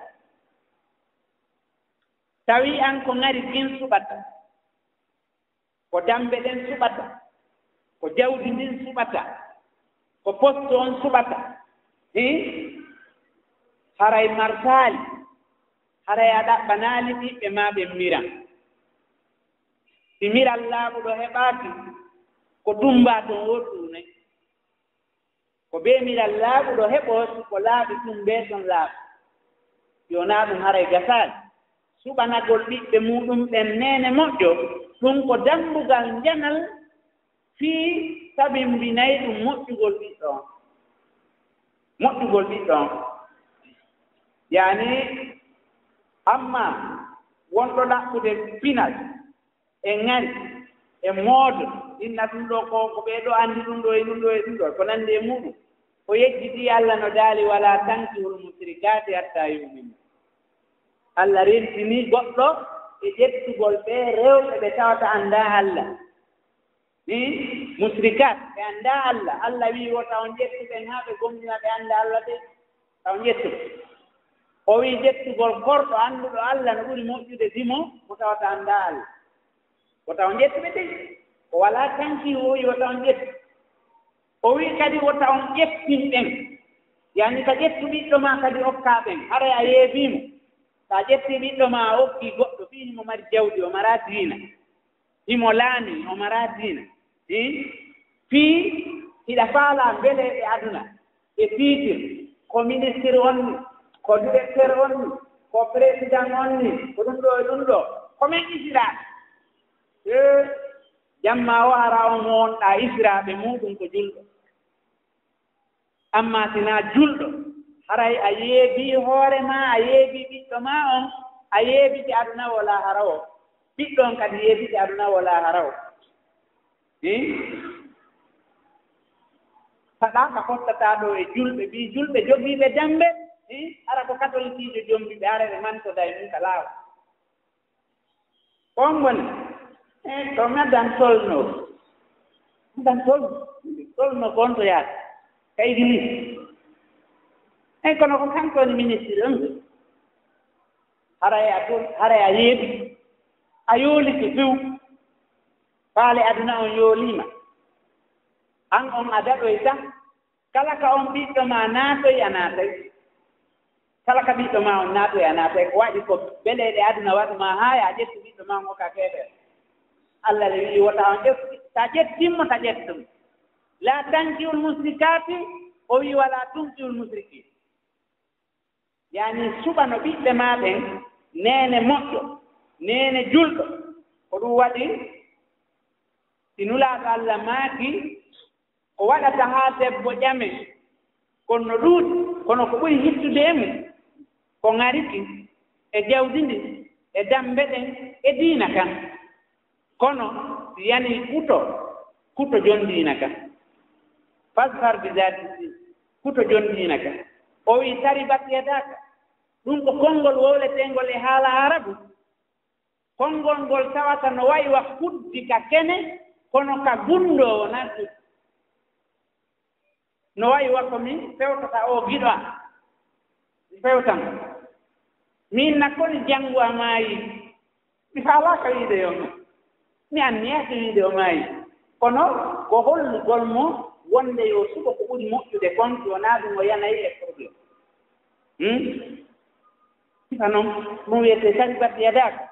tawii an ko ŋari kin suɓata, Ko dammbe ɗen suɓata, ko jawdi ndin suɓata, ko poste on suɓata. Hii, haray martaali, haray a ɗaɓɓanaali ɓiɓɓe maa ɓen miran. Si miral laaɓuɗo heɓaaki, ko tummbaa ton woo ɗun ne. Ko bee miral laaɓuɗo heɓoo, si ko laaɓi tun bee ton laaɓa. Yo naa ɗun haray gasaali. Suɓanagol ɓiɓɓe muuɗum ɓen neene moƴƴo, ɗun ko dammbugal njanal fii sabimbinayɗum moƴƴugol ɓiɗɗo on. Moƴƴugol ɓiɗɗo on. Yaani, amma wonɗo ɗaɓɓude pinal, e ŋari, e moodo, inna ɗun ɗoo ko, ko ɓee ɗoo anndi ɗun ɗoo e ɗun ɗoo e ɗun ɗoo, ko nanndi e muuɗum. O yejjitii Alla no daali, "Walaa tankihul musrikaati hattaa yu'min." Alla rentinii goɗɗo e ƴettugol ɓee rewɓe ɓe tawata anndaa Alla. Hii, musrikaat, ɓe anndaa Alla. Alla wi'i, "Wota on ƴettu ɓen haa ɓe gomɗina ɓe anndaa Alla de." Taw ƴettu. O wi'i ƴettugol korɗo annduɗo Alla no ɓuri moƴƴude dimo mo tawata anndaa Alla. Wota on ƴettu ɓe de. O walaa tanki, o wi'i wota on ƴettu. O wi'i kadi wota on ƴettin ɓen. Yaani ka ƴettu ɓiɗɗo maa kadi okkaa ɓen. Haray a yeebii mo. Sa ƴettii ɓiɗɗo maa a okkii goɗɗo fii himo mari jawdi, o maraa diina. Himo laamii, o maraa diina. Hii? Fii hiɗa faalaa mbeleeɗe aduna. E tiitir, ko ministir on ni, ko directeur on ni, ko président on ni, ko ɗun ɗoo e ɗun ɗoo. Ko men isiraa. Ee, jamma o hara on wonɗaa isiraaɓe muuɗum ko julɗo. Amma si naa julɗo, haray a yeebii hoore maa, a yeebii ɓiɗɗo maa on, a yeebiti aduna woo laahara woo. Ɓiɗɗo on kadi yeebiti aduna woo laahara woo. Hii? Saɗaaka fottataa ɗoo e julɓe, ɓii julɓe jogiiɓe dammbe, hii? Hara ko katolikiijo jombi ɓe, hara ɓe mantoday mun ka laawol. Ko on woni? E, ko mi addan tolno. Addan tolno. Tolno ko on to yaata. Ka Idiliis. E, kono ko kanko woni ministir on. Haray a tol-, haray a yeeɓi. A yoolike few. Faale aduna on yooliima. An on a daɗoyta. Kala ka on ɓiɗɗo maa naatoy, a naatay. Kala ka ɓiɗɗo maa on naatoy, a naatay. Ko waɗi ko beleeɗe aduna waɗu maa haa a ƴettu ɓiɗɗo maa on okka keefeero. Alla le wi'i, wota on ƴettu, ta ƴettin mo, ta ƴettu mo. "Laa tanki'ul musrikaati", o wi'i, "walaa tunki'ul musrikiin." Yaani suɓano ɓiɓɓe maa ɓen neene moƴƴo, neene julɗo. Ko ɗun waɗi si Nulaaɗo Alla maaki, ko waɗata haa debbo ƴame, kono no ɗuuɗi, kono ko ɓuri hittude e mun, ko ŋari ki, e jawdi ndin, e dammbe ɗen, e diina kan. Kono si yanii kuto, kuto jon diina kan. "Fasfar bi zaati diin", kuto jon diina kan. O wi'i, "Taribat yadaaka." Ɗun ko konngol wowleteengol e haala Aarabu. Konngol ngol tawata no wa'i wa kuddi ka kene, kono ka gunndoo wonaa kuddi. No wa'i wa ko mi fewtata oo giɗo an. Mi fewtan. Miin na koni janngo a maayi. Mi faalaaka wi'ude yo mi. Mi anniyaaki wi'ude o maayi. Kono ko hollugol mo wonde yo suɓo ko ɓuri moƴƴude kon, si wonaa ɗun o yanay e problème. Hmm? Sifa non, ɗun wi'etee taribat yadaaka.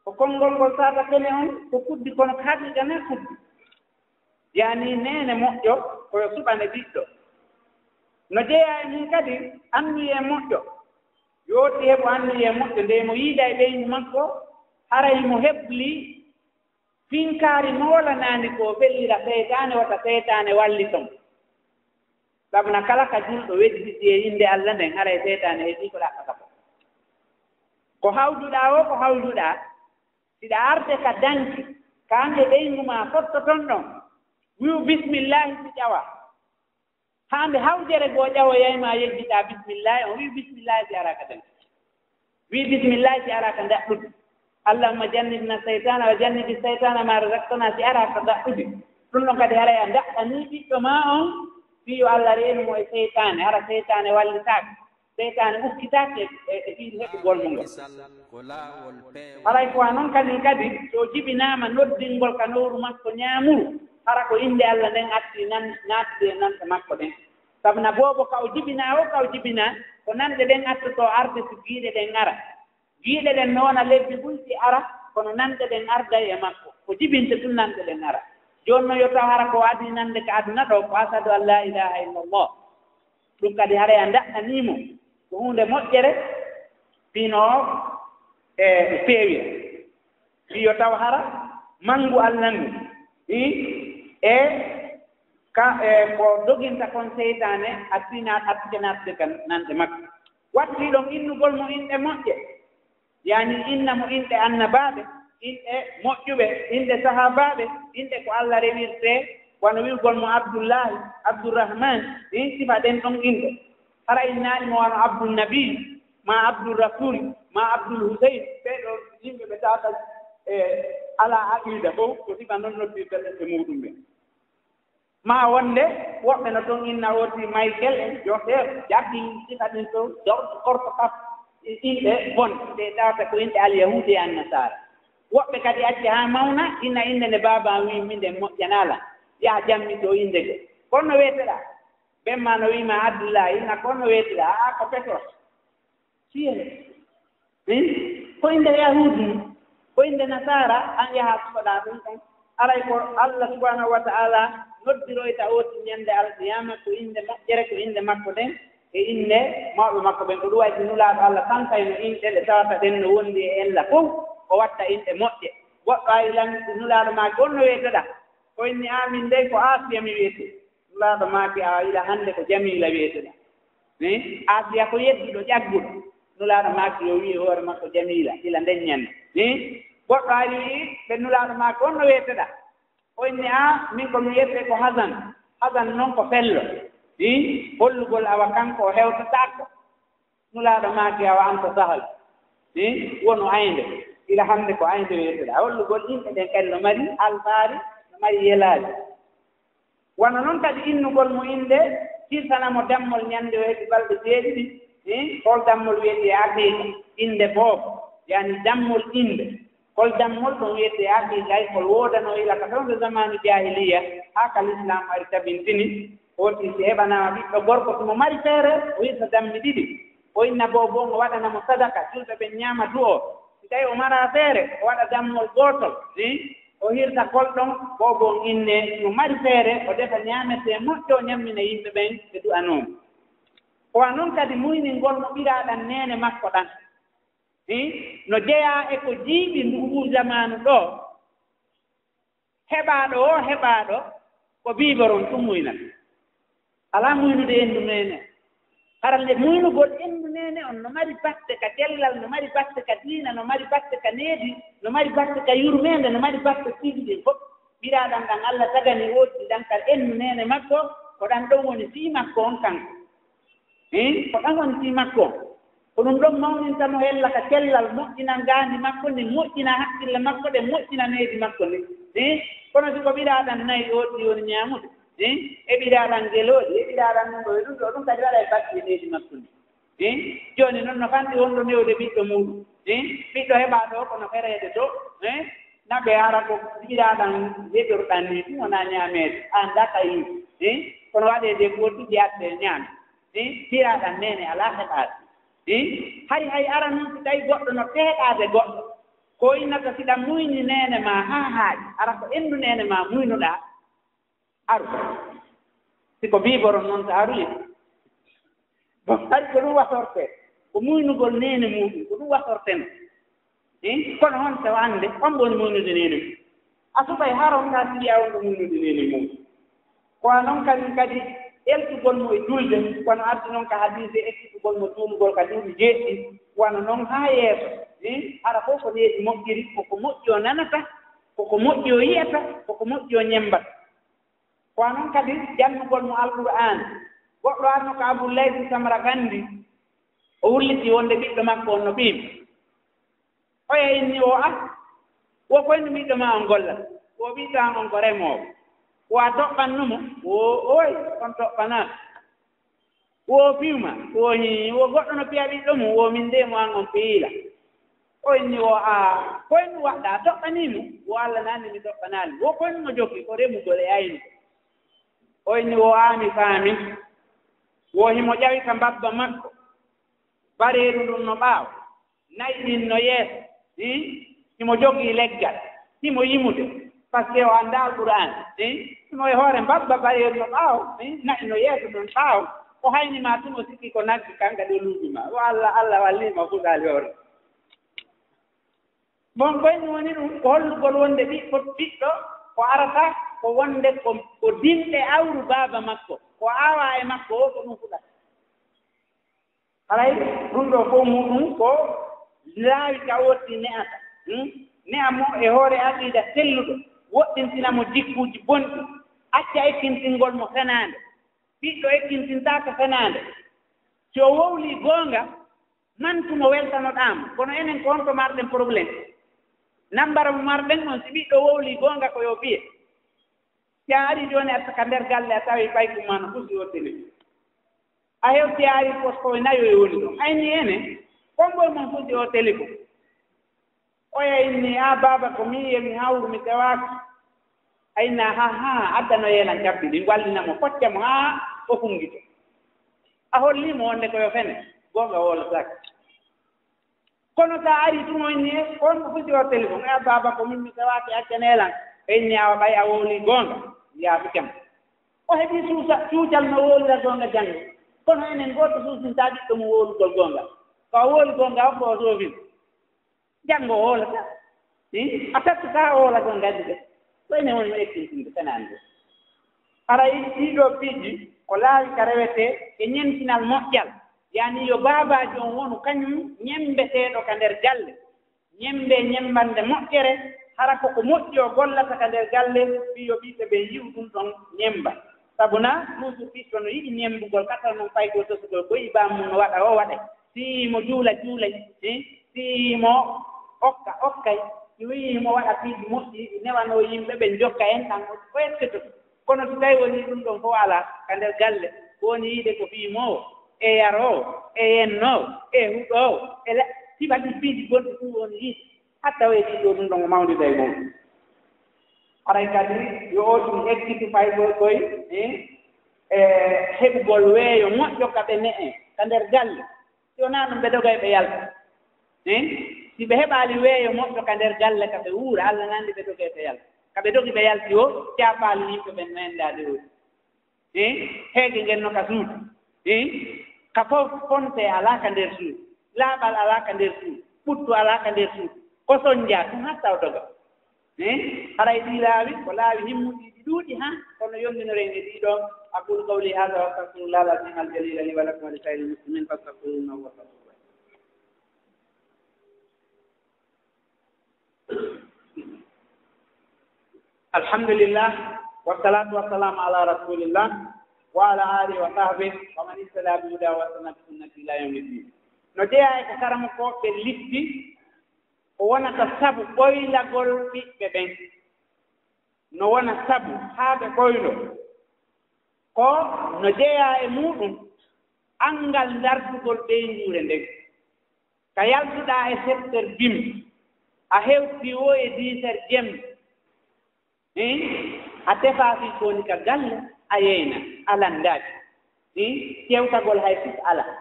Ko konngol ngol saata kene on, ko kuddi kono ka haqiiqa na kuddi. Yaani neene moƴƴo, ko yo suɓane ɓiɗɗo. No jeyaa e mun kadi anniyee moƴƴo. Yooti heɓu anniyee moƴƴo, nde mo yiida e ɓeyngu makko, haray mo heblii finkaari moolanaandi ko fellira seytaane, wota seytaane wallito mo. Sabu na kala ka julɗo wedditi e innde Alla nden, haray seytaane heɓii ko ɗaɓɓata kon. Ko hawjuɗaa woo, ko hawjuɗaa, si ɗa arde ka danki, ka nde ɓeyngu maa fottoton ɗon, wi'u bismillaahi si ƴawaa. Haa nde hawjere goo ƴawoyay ma yejjitaa bismillaahi, on wi'u bismillaahi si araa ka danki. Wi'u bismillaahi si araa ka ndaɗɗudi. Allahumma jannibna seytaana wa jannibi seytaana ma razaqtana si araa ka ndaɗɗudi. Ɗun ɗon kadi haray a ndaɗɗanii ɓiɗɗo maa on, fii yo Alla reenu mo e seytaane, hara seytaane wallitaaka. Seytaane ukkitaake e, e, e fii heɓugol mo ngol. Haray ko a non kadin kadi, so o jibinaama noddingol ka nowru makko ñaamuru, hara ko innde Alla nden atti nan, naatude e nanɗe makko ɗen. Sabu na boobo ka o jibinaa o, ka o jibinaa, ko nanɗe ɗen attotoo arde si giiɗe ɗen ara. Giiɗe ɗen no wona lebbi buy si ara, kono nanɗe ɗen arday e makko. Ko jibinte tun nanɗe ɗen ara. Jooni no yo taw hara ko adii nande ka aduna ɗo, ko ashhadu an laa ilaaha illallah. Ɗum kadi haray a ndaɗɗanii mo. Ko huunde moƴƴere, fino e feewira. Fii yo taw hara manngu Alla ngu, i, e ka, e ko doginta kon seytaane, a sina, a tike naatude ka nanɗe makko. Wattii ɗon innugol mo inɗe moƴƴe. Yaani inna mo inɗe annabaaɓe, inɗe moƴƴuɓe, inɗe sahaabaaɓe, inɗe ko Alla rewirtee, wano wi'ugol mo Abdullaahi, Abdurrahmaan, ɗin sifa ɗen ɗon inɗe. Hara innaali mo wano Abdul Nabi, maa Abdul Rasuul, maa Abdul Huseyn, ɓee ɗoo yimɓe ɓe tawata, e, alaa aqiida fow, ko sifa non noddirta ɓe muuɗum ɓen. Maa wonde woɓɓe no ton inna wooti Michael en, Joseph, Jackie, sifa ɗin to, George, korko kaf, i-, inɗe bonɗe, ɗe tawata ko inɗe Alyahuudi e Annasaara. Woɓɓe kadi acci haa mawna, inna innde nde baaba an wi'i min nden moƴƴanaa lan. Yaha jammitoo innde goo. Kono no weeteɗaa? Ɓen maa no wi'i ma Abdullaahi, inna kono no weeteɗaa? Aa, ko Petros. Siyee. Min, ko innde Yahuudu, ko innde Nasaara, an yaha suɓaɗaa ɗum ɗon. Aray ko Alla subhaanahu wa ta'aala noddiroyta oo tigi ñande alqiyaama, ko innde moƴƴere, ko innde makko nden, e innde mawɓe makko ɓen. Ko ɗum waɗi si Nulaaɗo Alla tankayno inɗe ɗe tawata ɗen no wondi e ella fow, o watta inɗe moƴƴe. Goɗɗo ari lan, Nulaaɗo maaki, "On no wi'eteɗaa?" O inni, "Aa, min dey ko Aasiya mi wi'etee." Nulaaɗo maaki, "Aa, ila hannde ko Jamiila wi'eteɗaa." Ni, Aasiya ko yedduɗo, ƴagguɗo. Nulaaɗo maaki yo wi'e hoore makko Jamiila, ila nden ñande. Ni, goɗɗo ari wi'i, ɓe Nulaaɗo maaki, "On no wi'eteɗaa?" O inni, "Aa, min ko mi wi'etee ko Hasan." Hasan non ko fello. Ni, hollugol awa kanko o hewtataako. Nulaaɗo maaki, "Awa anta sahal." Ni, wonu aynde. Ila hannde ko aynde wi'eteɗaa. Hollugol inɗe ɗen kadi no mari alfaari, no mari yelaali. Wano non kadi innugol mo innde, hirsana mo dammol ñande o heɓi balɗe jeeɗiɗi, eh, hol dammol wi'etee aqiiqa, innde boobo, yaani dammol innde. Hol dammol ɗon wi'etee aqiiqa, ay hol woodanoo ila ka fewndo zamaanu jaahiliya, haa ka lislaam ari tabintini, hooti si heɓanaama ɓiɗɗo gorko, si mo mari feere, o hirsa dammi ɗiɗi. O inna boobo on, o waɗana mo sadaka, julɓe ɓen ñaama du'oo. Si tawi o maraa feere, o waɗa dammol gootol, eh? O hirsa kol ɗon, boobo on innee, si o mari feere, o defa ñaametee moƴƴo, o ñammina yimɓe ɓen ɓe du'anoo mo. Ko wa non kadi muyningol mo ɓiraaɗan neene makko ɗan. Hi? No jeyaa e ko jiiɓi nduu zamaanu ɗoo. Heɓaaɗo oo heɓaaɗo, ko biiboron tun muynata. Alaa muynude enndu neene. Hara nde muynugol enndu neene on no mari batte ka cellal, no mari batte ka diina, no mari batte ka needi, no mari batte ka yurmeende, no mari batte tigi ɗin fof. Ɓiraaɗan ɗan Alla tagani oo tigi ɗan ka enndu neene makko, ko ɗan ɗon woni fii makko on kanko. Hii, ko ɗan woni fii makko on. Ko ɗum ɗon mawninta mo hella ka cellal, moƴƴina ngaandi makko ndin, moƴƴina hakkille makko ɗen, moƴƴina needi makko ndin. Hii, kono si ko ɓiraaɗan nayi oo tigi woni ñaamude, eh, e ɓiraaɗan gelooɗi, e ɓiraaɗan ɗum ɗo, e ɗum ɗo, ɗum kadi waɗay batte e needi makko ndi. Eh, jooni non no fanɗi wonɗo newde ɓiɗɗo muuɗum. Eh, ɓiɗɗo heɓaa ɗo kono fereede to, eh, naɓe hara ko ɓiraaɗan heɓirɗan ni, ɗum wonaa ñaameede, a anndaa ka yiide. Eh, kono waɗee de ko tigi adde ñaame. Eh, ɓiraaɗan neene alaa heɓaade. Eh, hari hay aran non si tawi goɗɗo no teeɗaade goɗɗo, ko innata si ɗan muyni neene maa haa haaɗi, ara ko enndu neene maa muynuɗaa, aru. Si ko biiboron non, so aruyi. Bon, hari ko ɗum wasortee. Ko muynugol neene muuɗum, ko ɗum wasorteno. Eh? Kono hon tawa annde, on woni muynude neene mum. A suɓay haron ka siya on ɗo muynude neene mum. Ko a non kadi, kadi eltugol mo e julde, kono addi non ka hadiise ekkitugol mo juulugol ka duuɓi jeeɗiɗi, wano non haa yeeso. Eh? Hara fof ko needi moƴƴiri, ko ko moƴƴi o nanata, ko ko moƴƴi o yi'ata, ko ko moƴƴi o ñemmbata. Ko a non kadi jannugol mo Alqur'aan. Goɗɗo arno ko Abu Laysi Samrakandi, o wulliti wonde ɓiɗɗo makko on no ɓiima. Oya inni o, "Ah, wo koy no ɓiɗɗo ma on golla? Wo ɓiɗɗo an on ko remoowo. Wo a toɓɓanno mo?" "Wo, oy, on toɓɓanaa." Wo piyu ma, wo hi, wo goɗɗo no piya ɓiɗɗo mum, wo min de mo an on piila. O inni wo a, ko en waɗɗa, toɓɓanii mo, wo Alla nani mi toɓɓanaali. Wo ko en mo jokki, ko remugol e aynugol. O inni wo a mi faami. Wo himo ƴawi ka mbabba makko. Bareeru ndun no ɓaawo. Na'i ɗin no yeeso, eh? Himo jogii leggal, himo yimude, parce que o anndaa Alqur'aana, eh? Himo e hoore mbabba bareeru no ɓaawo, eh? Na'i no yeeso ɗon ɓaawo, o hayni ma tun o sikki ko nagge kan kadi o luuɓi ma. O Alla, Alla wallii ma fuɗaali hoore. Bon, ko en woni ɗum, ko hollugol wonde ɓiɗɗo, ɓiɗɗo ko arata, ko wonde ko, ko dinɗe awru baaba makko, ko aawaa e makko o, ko ɗum fuɗata. Haray ɗum ɗoo fof muɗum ko laawi ka woɗɗi ne'ata. Hmm? Ne'a mo e hoore aqiida selluɗo, woɗɗintina mo jikkuuji bonɗi, acca ekkintingol mo fenaande. Ɓiɗɗo ekkintintaako fenaande. Si o wowlii goonga, mantu mo weltanoɗaa mo. Kono enen ko honto marɗen problème? Nammbara mo marɗen on, si ɓiɗɗo wowlii goonga ko yo fiye. Si a arii jooni a ka nder galle a tawi paykun maa no fusi o tele. A hewti a ari posko e nayo e woni ɗon. Ayni ene, kombo e mon fuɗɗi o teli ko. Oya inni, a baaba ko mi yi'e mi hawru mi tewaaki. A inna ha ha, adda no yeelan cabbi ɗin, wallina mo, focca mo ha o fungito. A holli mo wonde ko yo fene, goonga wolotaake. Kono sa ari tun o inni, on ko fuɗɗi o teli ko, a baaba ko min mi tewaaki, acca neelan. O inni awa ɓay a wowli goonga, yaafike mo. O heɓi suusa, cuucal no wowlira goonga janngo. Kono enen gooto suusintaa ɓiɗɗo mum wowlugol goonga. Ko a wowli goonga, hokko o soofin. Janngo o wowlata. Hmm? A sattutaa o wowla goonga addi de. Ko enen woni mo ekkintinde fenaande. Haray ɗii ɗoo piiji ko laawi ka rewetee e ñemtinal moƴƴal. Yaani yo baabaajo on wonu kañum ñemmbeteeɗo ka nder galle. Ñemmbe ñemmbannde moƴƴere, hara ko ko moƴƴi o gollata ka nder galle, fii yo ɓiɓɓe ɓen yi'u ɗum ɗon ñemmba. Sabu na, toujours ɓiɗɗo no yiɗi ñemmbugol, kala non faygol tosugol, ko yi'i baamum no waɗa, o waɗay. Si yi'ii mo juula, juulay. Eh? Si yi'ii mo okka, okkay. Si yi'ii mo waɗa piiji moƴƴi, ɗi newanoo yimɓe ɓen jokka en ɗan, o, o ettitoto. Kono si tawi wonii ɗum ɗon fof alaa ka nder galle, ko woni yiide ko fii moo, e yaroo, e yennoo, e huɗoo, e la-, sifa ɗi piiji bonɗi ɗum woni yiide. Hatta o yetti ɗo ɗum ɗon o mawnida e mum. Haray kadi yo o ɗum ekkiti fay koy, koy, eh, e heɓugol weeyo moƴƴo ka ɓe ne'e ka nder galle. Si wonaa ɗum, ɓe dogay ɓe yalta. Eh? Si ɓe heɓaali weeyo moƴƴo ka nder galle, ka ɓe wuura, Alla nandi ɓe dogay ɓe yalta. Ka ɓe dogi ɓe yalti o, caafaali yimɓe ɓen no endaade o. Eh? Heege ngen no ka suudu. Eh? Ka fof fonte alaa ka nder suudu. Laaɓal alaa ka nder suudu. Ɓuttu alaa ka nder suudu. Ko sonjaa, ɗum hatta o doga. Eh, haray ɗii laawi ko laawi himmuɗi, ɗi ɗuuɗi haa, kono yondinoren e ɗii ɗoo. أقول قولي هذا وأستغفر الله العظيم الجليل لي ولكم ولسائر المسلمين فاستغفروه إنه هو الغفور الرحيم. الحمد لله والصلاة والسلام على رسول الله وعلى آله وصحبه ومن اهتدى بهداه واستنى بسنته إلى يوم الدين. No jeyaa e ko karamokooɓe lifti, ko wonata sabu ɓoylagol ɓiɓɓe ɓen. No wona sabu haa ɓe ɓoyloo. Ko no jeyaa e muuɗum anngal dardugol ɓeynguure nden. Ka yaltuɗaa e sept heures bim, a hewtii woo e dix heures jemma. Hii, a tefaa fii ko woni ka galle, a yeyna, a lanndaaki. Hii, ƴeewtagol hay fis alaa.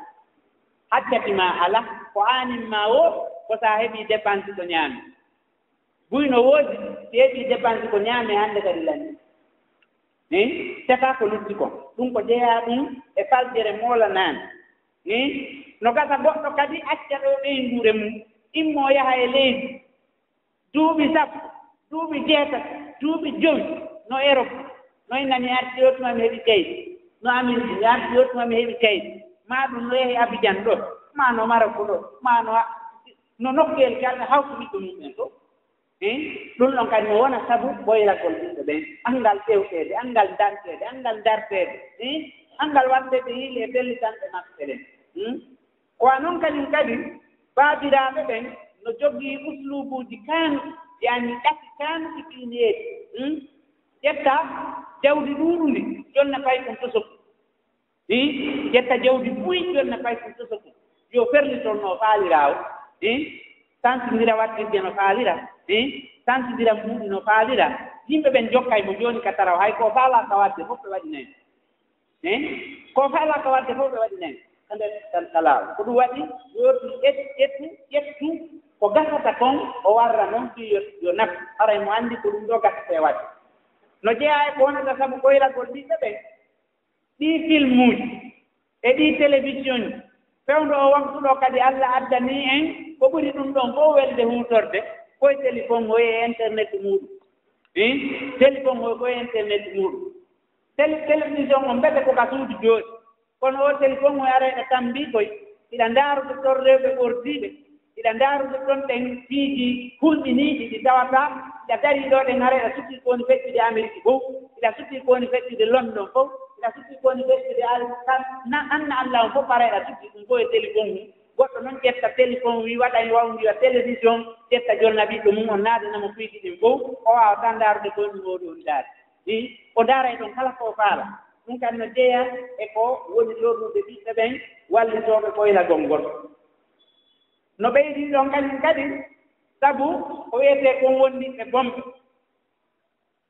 Haccati maa alaa, ko aanin maa woo, ko so a heɓii dépense ko ñaami. Buy no woodi, si heɓii dépense ko ñaami hannde kadi lanni. Hii, tefaa ko lutti kon. Ɗum ko jeyaa ɗum e faljere moolanaande. Hii, no gasa goɗɗo kadi acca ɗoo ɓeynguure mum, immoo yaha e leydi. Duuɓi sappo, duuɓi jeetati, duuɓi jowi, no Erop, no inna mi arti o tuma mi heɓi kaydi, no Amerik mi arti o tuma mi heɓi kaydi, maa ɗum no yehi Abijan ɗo, maa no Marok ɗo, maa no a-, no nokkuyel kala hawti ɓiɓɓe mum en ɗo. Eh? Ɗum ɗon kadi no wona sabu ɓoyragol ɓiɓɓe ɓen, anngal fewteede, anngal danteede, anngal darteede, eh? Anngal waɗteede hiili e pellitanɗe maɓɓe ɗen. Hmm? Ko wa non kadin kadi, baabiraaɓe ɓen no jogii usluubuuji kaanuɗi, yaani ɗaki kaanuɗi piineeɗi. Hmm? Ƴetta jawdi ɗuuɗundi, jonna fay ɗum to sokku. Ƴetta jawdi buy jonna kay ko sosoto, yo ferlito no faalira o. Santindira wattirde no faalira. Santindira mbuuɗi no faalira. Yimɓe ɓen jokkay mo jooni ka taraw, hay ko faalaaka waɗde fof ɓe waɗi nayi. Ko faalaaka waɗde fof ɓe waɗi nayi. Ka nder tan kalaaw ko ɗum waɗi. Yootu ƴettu ƴettu ƴettu ko gasata kon, o warra noon fii yo yo nafu, haray mo anndi ko ɗum ɗo gasata e waɗde. No jeyaa e ko wonata sabu koyragol ɓiɓɓe ɓen. Ɗii filmuuji e ɗii televisionji, fewndo o waktu ɗo kadi Alla addanii en ko ɓuri ɗum ɗon fof welde huutorde, ko e telefon o e internet muuɗum. Ii, telefon o ko e internet muuɗum. Tele television on mbete ko ka suudu jooɗi, kono o telefon o ara eɗa tambii koy, iɗa ndaarude ton rewɓe ɓordiiɓe, iɗa ndaarude ton ɗen piiji hulɓiniiɗi ɗi tawata iɗa darii ɗo ɗen, hara iɗa sukki ko woni feƴƴude Ameriki fof, iɗa sukki ko woni feƴƴude London fof, iɗa sukki ko woni feƴƴude Al- na anna Alla on fof, hara iɗa sukki ɗum fof e telefon mum. Goɗɗo noon ƴetta telefon, wi waɗa e wawndiwa télévision, ƴetta jolna ɓiɗɗo mum on, naadana mo piiji ɗin fof, o waawa tan ndaarude ko woni ɗum o ɗon ndaari. Ii, o ndaaray ɗon kala ko o faala. Ɗum kadi no jeyaa e ko woni lorrude ɓiɓɓe ɓen wallitooɓe koylagol ngol. No ɓeydii ɗon kañum kadi, sabu ko wiyetee kon wondiɓɓe bonɓe.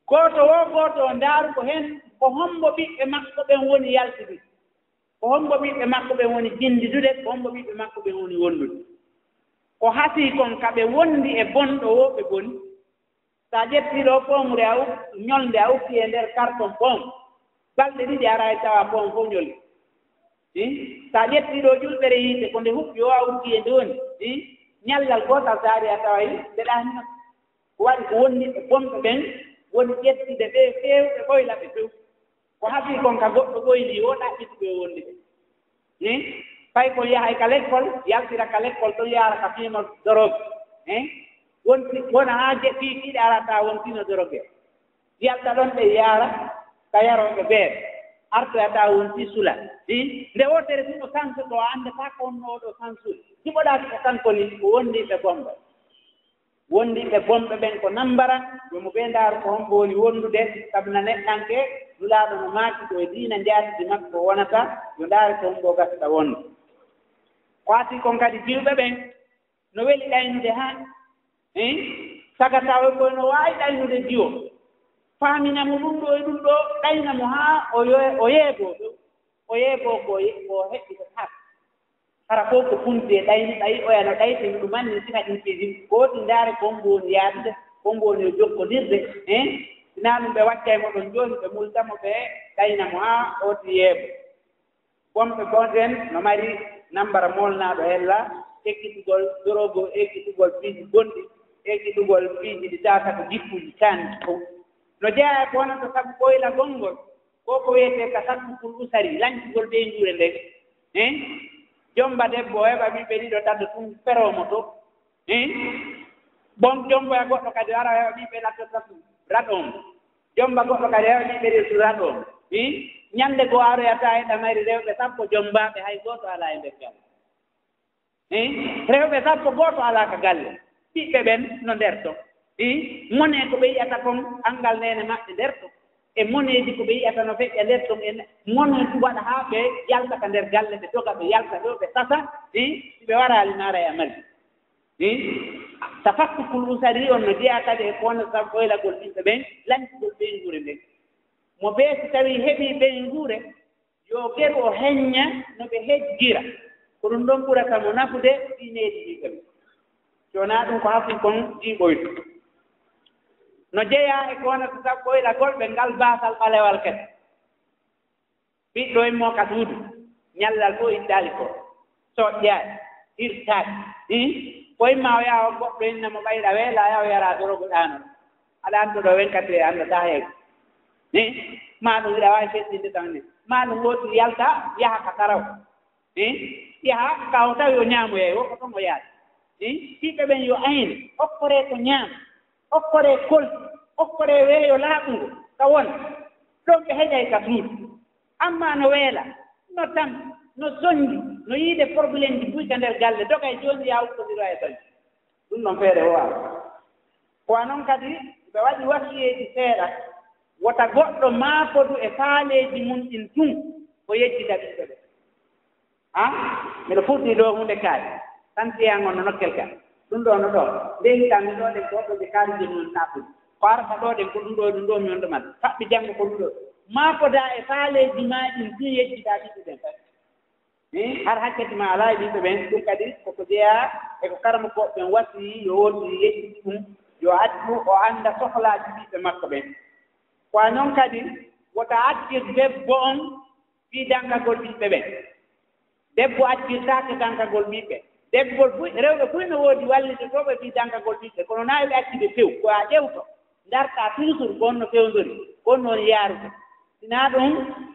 Gooto woo gooto o ndaaru ko heen ko hommbo ɓiɓɓe makko ɓen woni yaltude, ko hommbo ɓiɓɓe makko ɓen woni jinndidude, ko hommbo ɓiɓɓe makko ɓen woni wondude. Ko hasii kon ka ɓe wondi e bonɗo woo ɓe boni. So a ƴettii ɗoo poomude a uk- ñolnde a ukkii e nder karton pom, balɗe ɗiɗi aray tawa pom fof ñoli. Ii, so a ƴettii ɗoo ƴulɓere yiite ko nde huɓɓi o a ukkii e nde woni, ii, ñallal gootal so a arii a tawa ii nde ɗaanino. Ko waɗi ko wondiɓɓe bonɓe ɓen woni ƴettude ɓee feewɓe ɓoyla ɓe few. Ko hasii kon ka goɗɗo ɓoylii o ɗaɓɓituɓe e wondude. Ii, fay kon yahay ka lekkol, yaltira ka lekkol ton yaara ka fiima doroge. Ii, wonti wona haa je- fii kiiɗe arata wontino doroge. Yalta ɗon ɓe yaara ka yarooɓe beer, artoyata wonti sula. Ii, nde wootere tun o sanso ɗo a anndataa ko honno o ɗo sansude. Jiɓoɗaa ko kanko ni ko wondiɓɓe bonɓe. Wondiɓɓe bonɓe ɓen ko nambara, yo mo ɓe ndaaru ko hommbo woni wondude, sabu na neɗɗanke, Nulaaɗo no maaki ko e diina njaatigi makko o wonata, yo ndaare ko hommbo gasta wonde. Ko hasii kon kadi jiwɓe ɓen no weli ɗaynude haa, ii, saka tawa koy no waawi ɗaynude jiwo. Faamina mo ɗum ɗo e ɗum ɗo, ɗayna mo haa o yo- o yeeboo ɗo, o yeeboo ko ye- ko heɓɓitataako. Hara fof ko funti e ɗayni, ɓay oya no ɗayti no ɗum anni sina ɗum piiji. Ko woti ndaare ko mbo woni yaadude, ko mbo woni yo jokkondirde, eh? Sinaa ɗum ɓe waccay mo ɗon jooni, ɓe multa mo, ɓe ɗayna mo haa o ti yeebo. Bonɓe bonɓe en no mari nambara moolnaaɗo hella, ekkitugol dorogo, ekkitugol piiji bonɗi, ekkitugol piiji ɗi tawata ko jikkuuji kaanɗi fof. No jeyaa e ko wonata sabu ɓoylagol ngol, ko ko wiyetee ka sakkukul usari, lancugol ɓeynguure nden. Eh? Jomba debbo o heɓa ɓiɓɓe ɗiɗo taddo tun peroo mo to. Eh? Bon jomboya goɗɗo kadi ara heɓa ɓiɓɓe latto tatu raɗoo mo. Jomba goɗɗo kadi heɓa ɓiɓɓe ɗiɗo tun raɗoo mo. Eh? Ñande goo aroya ta e ɗa mari rewɓe sappo jombaaɓe, hay gooto alaa e nder galle. Eh? Rewɓe sappo gooto alaa ka galle. Ɓiɓɓe ɓen no nder ton. Eh? Mone ko ɓe yi'ata kon, anngal neene maɓɓe nder ton. E moneeji ko ɓe yi'ata no feƴƴa nder ton, e moneeji waɗa haa ɓe yalta ka nder galle, ɓe doga, ɓe yalta ɗo, ɓe tasa, eh? Si ɓe waraali maaray a mari. Eh? Tafakkukul usari on no jeyaa kadi e ko wonata sabu ɓoylagol ɓiɓɓe ɓen, lancugol ɓeynguure nden. Mo bee si tawii heɓii ɓeynguure, yo geru o heñña no ɓe hejjira. Ko ɗum ɗon ɓurata mo nafude diineeji ɗin kadi. Si wonaa ɗum ko hafu kon jiiɓoyto. No jeyaa e ko wonata sabu ɓoylagol ɓe ngal baasal ɓalewal kadi. Ɓiɗɗo immoo ka suudu, ñallal fof ittaali ko. Soƴƴaani, hirtaaki. Hii, ko imma o yaha on goɗɗo inna mo ɓayɗa weela, a yaha o yara dorogo ɗaano. Aɗa anndo ɗo vingt-quatre heures anndataa heewi. Hii, maa ɗum hiɗa waawi feƴƴinde tan ni. Maa ɗum woodi yalta, yaha ka taraw. Hii, yaha ka o tawi o ñaamoyay, wo ko ton o yaade. Hii, ɓiɓɓe ɓen yo ayne, okkoree ko ñaama, okkoree kolti, okkoree weeyo laaɓungo, ka wona. Ɗon ɓe heƴay ka suudu. Amma no weela, no tampi, no sonnji, no yiide problèmeji buy ka nder galle, dogay jooni yaa ukkondiro e soñde. Ɗum ɗon feere o waawaa. Ko wa non kadi, ɓe waɗi wasiyeeji seeɗa, wota goɗɗo maakodu e faaleeji mum ɗin tun. ko yejjita ɓiɓɓe ɓe. Ha? Miɗo fuɗɗi ɗo huunde kaari. Santiyan on no nokkel ka. Ɗum ɗo no ɗo. Nde hitaande ɗo ɗen ko ɗo ɓe kaari jeni on naɓɓude. Ko arata ɗo ɗen ko ɗum ɗo, ɗum ɗo mi on ɗo man. Faɓɓi janngo ko ɗum ɗo. Maa ko da e faaleeji maa ɗin tun yejjita ɓiɓɓe ɓen. Hmm? Har hakkati ma alaa e ɓiɓɓe ɓen. Ɗum kadi koko jeyaa e ko karamokooɓe ɓen wasi yo woodi yejjiti ɗum. Yo accu o annda sohlaaji ɓiɓɓe makko ɓen. Ko a non kadi wota accir debbo on fii dankagol ɓiɓɓe ɓen. Debbo accirtaake dankagol ɓiɓɓe. Debbo buy, rewɓe buy no woodi wallitotooɓe fii dankagol ɓiɓɓe, kono naa yo ɓe accu ɓe few, ko a ƴewto, ndartaa toujours ko on no fewndori, ko on no woni yaarude. Sinaa ɗum,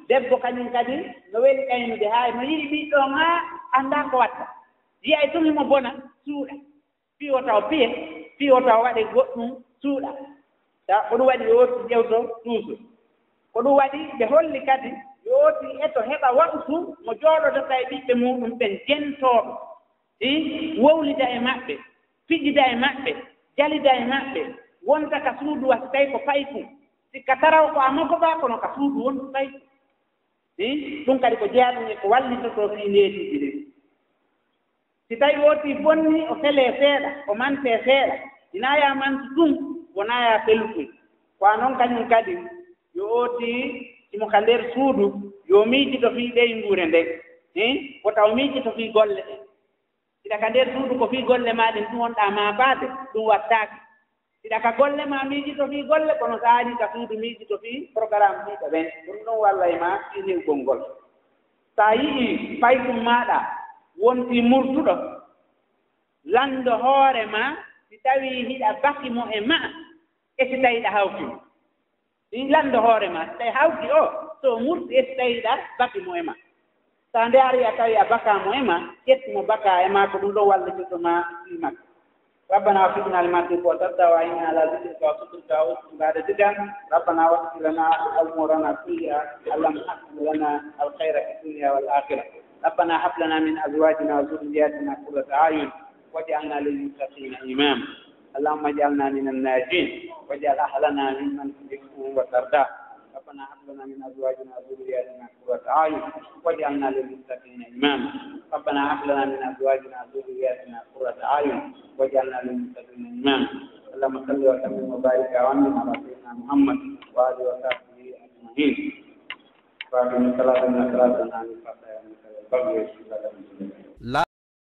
debbo kañum kadi no weli ƴaynude, haa no yiɗi ɓiɗɗo on haa anndaa ko watta. Yi'ay tun himo bona, suuɗa. Fii wota o piye, fii wota o waɗe goɗɗum suuɗa. Ta ko ɗum waɗi yo otti ƴewto toujours. Ko ɗum waɗi ɓe holli kadi yo otti eto heɓa wa'utu mo jooɗodata e ɓiɓɓe muuɗum ɓen jentooɗo. Hi, wowlida e maɓɓe, fijida e maɓɓe, jalida e maɓɓe, wonta ka suudu wa si tawi ko paykun. Sikka taraw ko a mogoba kono ka suudu wontu paykun. Hi, ɗum kadi ko jeyaa ɗum e ko wallitotoo fii neediiji ɗin. Si tawi ooti bonni, o felee seeɗa, o mantee seeɗa. Hinaa yaa mantu tun, wonaa yaa felu tun. Ko a non kañum kadi, yo ooti simo ka nder suudu, yo miijito fii ɓeynguure nden. Hin, wota o miijito fii golle ɗen. Hiɗa ka nder suudu ko fii golle maa ɗen tun wonɗaa maafaade, ɗum wattaaki. Hiɗa ka golle maa miijito fii golle, kono so a arii ka suudu miijito fii programme ɓiɓɓe ɓen. Ɗum ɗon wallay maa fii newgol ngol. So a yi'ii paykun maaɗa wontii murtuɗo, lanndo hoore maa si tawii hiɗa baki mo e maa, e si tawii hiɗa hawki mo. Ɗin lanndo hoore maa, si tawii hawki o, so o murti, e si tawii hiɗa baki mo e maa. So a ndaarii a tawi a bakaa mo e maa, ƴettu mo bakaa e maa, ko ɗum ɗon wallitotoo maa fii makko. ربنا وفقنا لما تحب وترضى وأعنا على ذكرك وشكرك وحسن عبادتك. ربنا واغفر لنا أمورنا كلها. اللهم حقق لنا الخير في الدنيا والآخرة. ربنا هب لنا من أزواجنا وذرياتنا قرة أعين واجعلنا للمتقين إماما. اللهم اجعلنا من الناجين واجعل أهلنا ممن تحبهم وترضاه. ربنا هب لنا من أزواجنا وذرياتنا قرة أعين واجعلنا للمتقين إماما. ربنا هب لنا من أزواجنا وذرياتنا قرة أعين واجعلنا للمتقين إماما. اللهم صل وسلم وبارك وأنعم على سيدنا محمد وآله وصحبه أجمعين. وأقم الصلاة إن الصلاة تنهى عن الفحشاء والمنكر والبغي.